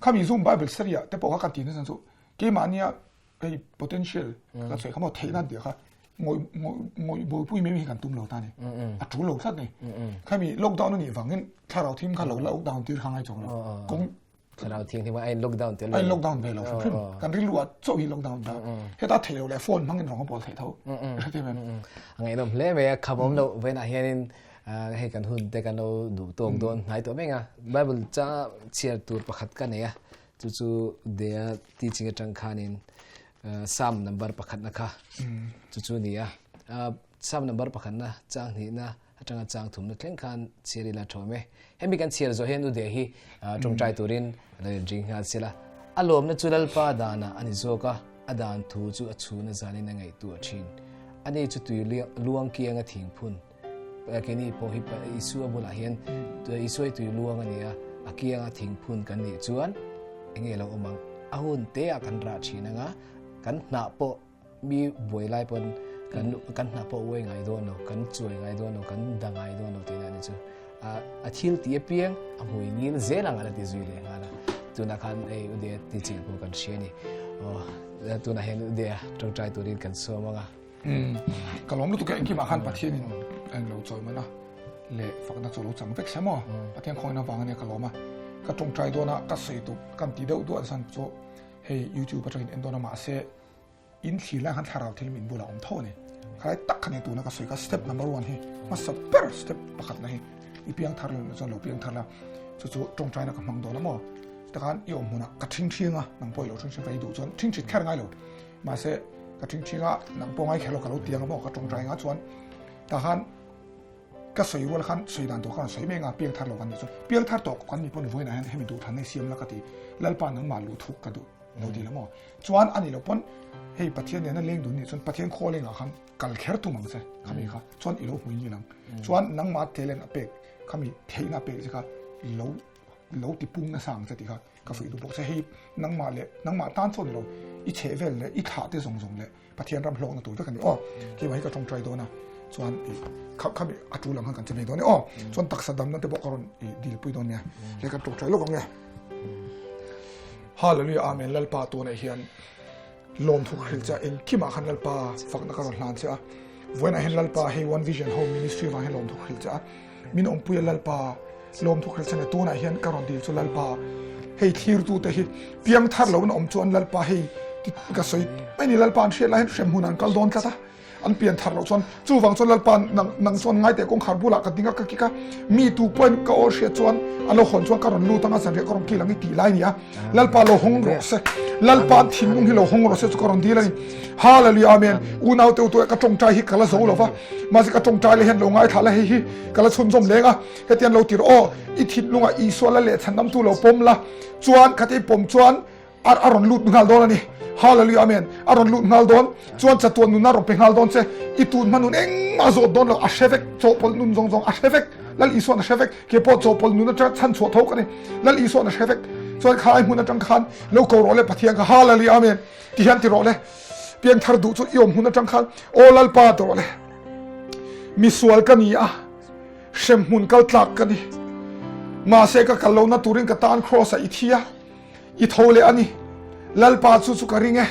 Khami Zoom Bible study ah te pawh kha kan tih nasa chu keimahnia hei potential ka sawi kha maw theihna an tih kha ngawih ngawih buaipui mai mai hi kan tum lo ta ni. A tul lo tlat ni. Khami lockdown a nih vangin thlarau thim kha lo lockdown tir kha ngai chawk lo. Kawng Thlarau thianghlim a in lockdown tel lo. A in lockdown ve lo hrim hrim. Kan rilru ah chauh hi lockdown ta. Heta theih lo leh phone hmangin rawng a pawl theih tho. Hre thiam em? A ngaihnawm hle mai a, kham awm loh vawiinah hianin hei kan hun te kan lo duh tawk dawn hnai tawh mai ang a. Bible cha chhiar tur pakhat ka nei a, chu chu Dea teaching atang khanin Psalm number pakhatna kha chu chu ni a. Psalm number pakhatna chang hnihna Atanga chang thumna thleng khan chhiar ila tha awm e. Hemi kan chhiar zawh hian Ude hi tawngtai turin a lo inring nghal sela. A lawmna chu Lalpa danah a ni zawk a, a dan thu chu a chhun a zanin a ngaihtuah thin. Ani chu tui luang kianga thingphun keini pawh hi Isua bulah hian Isua hi tui luang a ni a, a kianga thingphun kan nih chuan enge lo awm ang? A hun teah kan rah thin anga kan hnah pawh Mi buai lai pawn kan kan hna pawh uai ngai dawn lo, kan chuai ngai dawn lo, kan da ngai dawn lo tihna a ni chu. A thil tih apiang a hmui ngil zel ang a la ti zui leh nghal a. Tunah khan hei Udaya ti chilh pawh kan hria a ni. Aw, tunah hian Udaya tawngtai turin kan sawm ang a. Ka lawm lutuk e, engkimah khan Pathianin a englo chawi man a, leh fakna chu lo chang vek se maw? Pathian khawngin avang ania ka lawm a. Ka tawngtai dawn a, ka sawi tuk kan ti deuh duah zan chu hei YouTube atangin en dawn a mahse In thlir lai khan thlarau thil min bulah awm tho a ni. Khalai tak kha ni tuna ka sawi kha step number one hi hmasa ber step pakhat na hi i piang thar lo chuan lo piang thar la chu chu tawngtaina ka hmang dawn a maw tikhan i awm hmunah ka thing thing a nang pawh i lo thing thing ka i duh chuan thing thit kher ngai lo mahse ka thing thing a nang pawh ngai kher lo ka lo tiang a maw ka tawngtai nga chuan takhan ka sawi rual khan sawi dan tur khan sawi mai nga piang thar lo kan ni chuan piang thar tawh kan ni pawn vawiinah hian hemi duh than hei siam la ka ti lalpa nangmah luh thuk ka duh Lo ti la maw? Chuan ani lo pawn hei Pathian nena leng dun nih chuan Pathian calling ah khan kal kher tum ang che khami kha chuan i lo hmui ngil ang. Chuan nangmah talent a pek khami theihna a pek che kha lo lo ti pung nasa ang che tih kha ka fuih duh bawk che. Hei nangmah leh nangmah tan chuan ni lo i chheh vel leh i thlah te zawng zawng leh Pathian ram hlawkna tur vek a ni aw. Keimah hi ka tawngtai dawn a chuan i kha khami a tul ang khan kan che mai dawn e aw. Chuan taksa damna te pawh ka rawn i dilpui dawn nia. He kan tawngtai lawk ang e. Hallelujah Amen Lalpa tunah hian lawmthu ka hrilh che a engkimah khan Lalpa fakna ka rawn hlan che a. Vawiinah hian Lalpa hei One Vision Home Ministry vang hian lawmthu ka hrilh che a. Min awmpui a Lalpa lawmthu ka hrilh che a ni tunah hian ka rawn dil chu Lalpa hei thlirtute hi piangthar loin awm chuan Lalpa hei ka sawi mai ni Lalpa an hriat lai hian hremhmun an kal dawn tlat a an pian thar loh chuan chuvang chuan Lalpa nang nang chuan ngai teh kawngkhar bulah ka ding a ka kik a mi tu pawhin ka aw hriat chuan a lo hawn chuan ka rawn lut anga zanriah ka rawn kil ang i tih lai a ni a Lalpa lo hawng rawh se Lalpa an thinlung hi lo hawng rawh se chu ka rawn dil a ni Hallelujah Amen unau te utu ka tawngtai hi ka la zo lo va mahse ka tawngtai leh hian lo ngaithla la hei hi ka la chhunzawm leng a hetian lo tir aw i thinlungah Isua la leh chhandamtu lo pawm la chuan khati pawm chuan A a rawn lut nghal dawn a ni. Hallelujah Amen. A rawn lut nghal dawn. Chuan chatuan nuna rawn pe nghal dawn che. I tun hma nun engmah zawt dawn lo. A hre vek. Chawhpawlh nun zawng zawng a hre vek. Lal Isua'n a hre vek. Ke pawh chawhpawlh nun atanga chhan chhuah tho ka ni. Lal Isua'n a hre vek. Chuan kha ai hmun atang khan lo ko rawh le Pathian kha. Hallelujah Amen. Ti hian ti rawh le. Piangthar duh chu i awm hmun atang khan Aw Lalpa ti rawh le. Misual ka ni a. Hremhmun kal tlak ka ni. Mahse ka kal lohna turin ka tan Kraws-ah i thi a. I tho leh a ni. Lalpa chu chu ka ring e.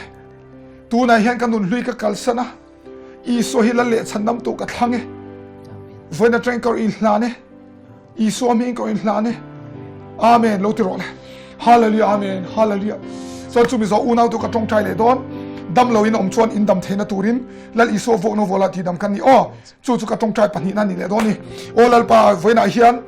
Tunah hian ka nunhlui ka kalsan a. Isua hi Lal leh chhandamtu ka thlang e. Vawiin atangin ka rawn inhlan e. Isua hmingin ka rawn inhlan e. Amen. Lo ti rawh le. Hallelujah. Amen. Hallelujah. Chuan chu Mizo unau tu ka tawngtai leh dawn. Dam loin awm chuan in dam theihna turin Lal Isua vawkna vawlah tihdam kan ni aw. Chu chu ka tawngtai pahnihna a ni leh dawn ni. Aw Lalpa, vawiinah hian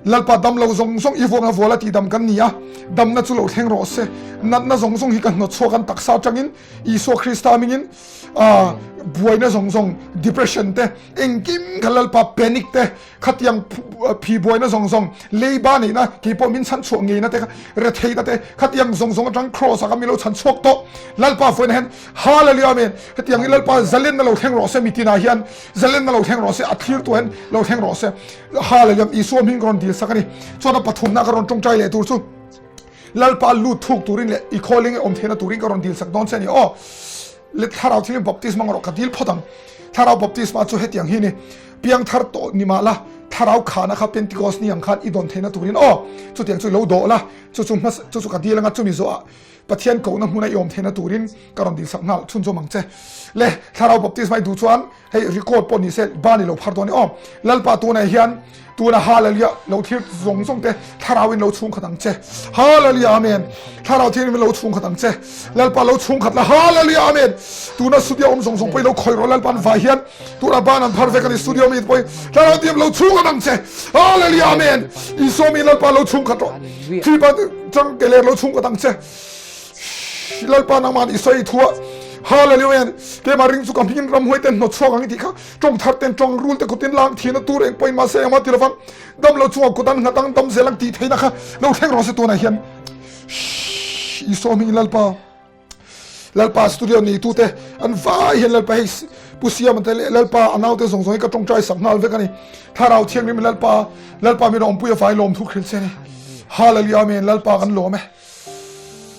Lalpa dam lo zawng zawng i vuakna vual a tihdam kan ni a, damna chu lo thleng rawh se. Natna zawng zawng hi ka hnawt chhuak an taksa atangin Isua Krista mingin buaina zawng zawng, depression te, engkim kha Lalpa panic te, khatiang phi buaina zawng zawng, leiba neihna, keipawh min chhan chhuah ngeina te kha, retheihna te, khatiang zawng zawng atang Kraws ah kha min lo chhan chhuak tawh. Lalpa vawiinah hian Hallelujah Amen. Hetiang hi Lalpa zalenna lo thleng rawh se mitinah hian zalenna lo thleng rawh se a thlir tu hian lo thleng rawh se. Hallelujah Isua hming ka rawn dil sak a ni. Chuan a pathumna ka rawn tawngtai leh tur chu Lalpa lut thuk turin leh i calling e awm theihna turin ka rawn dil sak dawn che a ni aw. Le thlarau thilin baptisma rawh ka dil phawt ang. Thlarau baptisma chu hetiang hi ni. Piangthar tawh ni mah la, thlarau khahna kha Pentecost ni ang khan i dawn theihna turin aw, chutiang chu lo dawh la, chu chu hmasa, chu chu ka dil anga chumi zawhah Pathian kohna hmuna i awm theihna turin ka rawn dilsak nghal chhunzawm ang che. Le, thlarau baptisma i duh chuan hei record pawh ni se ban i lo phar dawn i aw. Lalpa tunah hian tuna Hallelujah lo thlir zawng zawng te thlarau in lo chhung khat ang che. Hallelujah Amen. Thlarau thianghlim in lo chhung khat ang che. Lalpa lo chhung khat la Hallelujah Amen. Tuna studio awm zawng zawng pawh i lo khawih rawh Lalpa an vai hian tuna ban an phar vek ani studio mi pawh thlarau thianghlim lo chhung khat ang che. Hallelujah Amen. Isua mi Lalpa lo chhung khat rawh. Thilpa chang ke ler lo chhung khat ang che. Lalpa nangman i sawi thua Hallelujah keimah ring chu ka hming ramhuai ten hnawt chhuak ang i tih kha tawng thar ten tawng rul te kutin lang thina tur eng pawhin mahse engmah ti lovang dam lo chungah kut an nghat ang dam zel ang tih theihna kha lo thleng rawh se tunah hian Isua hming Lalpa Lalpa studio nei tu te an vai hian Lalpa hei Pu Siama te leh Lalpa a naute zawng zawng hi ka tawngtai sak nghal vek a ni. Thlarau Thianghlim Lalpa Lalpa min awmpui a vai lawm thu hrilh che ni. Hallelujah Amen Lalpa kan lawm e.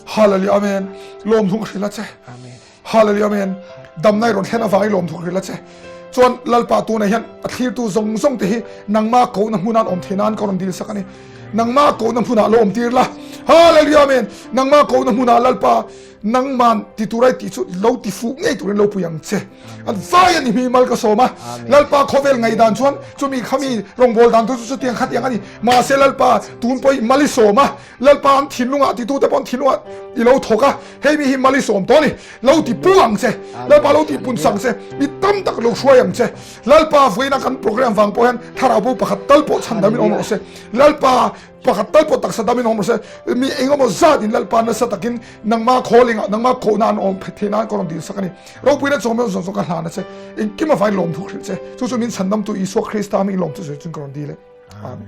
Hallelujah Amen lawm thu ka hrilh a che. Hallelujah Amen damna i rawn thlen avang i lawm thu ka hrilh a che. Chuan Lalpa tunah hian a thlirtu zawng zawng te hi nangma kohna hmun an awm thei nan ka rawn dil sak a ni. Nangma kohna hmunah lo awm tir la. Hallelujah Amen nangma kohna hmunah Lalpa Nangman ti tur ai tih chu lo ti fuh ngei turin lo pui ang che. An vai a ni hmi mal ka sawm a. Lalpa khawvel ngaih dan chuan chumi khami rawngbâwl dan tur chu chutiang khatiang a ni. Mahse Lalpa tun pawh i mal i sawm a. Lalpa an thinlungah titute pawh an thinlungah i lo thawk a. Hei mi hi mal i sawm tawh a ni. Lo ti pu ang che. Lalpa lo ti pun sak che. Mi tam tak lo hruai ang che. Lalpa vawiina kan program vang pawh hian thlarau bo pakhat tal pawh chhan damin awm rawh se. Lalpa Pakhat tal pawh taksa damin awm rawh se, mi engemaw zat in Lalpa nasa takin nangma calling ah, nangma kohna an awm phet theih nan ka rawn dil sak a ni. Ropuina chawm zawng zawng ka hlan a che, engkim a vain lawmthu hrilh che, chu chu min chhandamtu Isua Krista hming lawmthu sawi chun ka rawn dil e. Amen.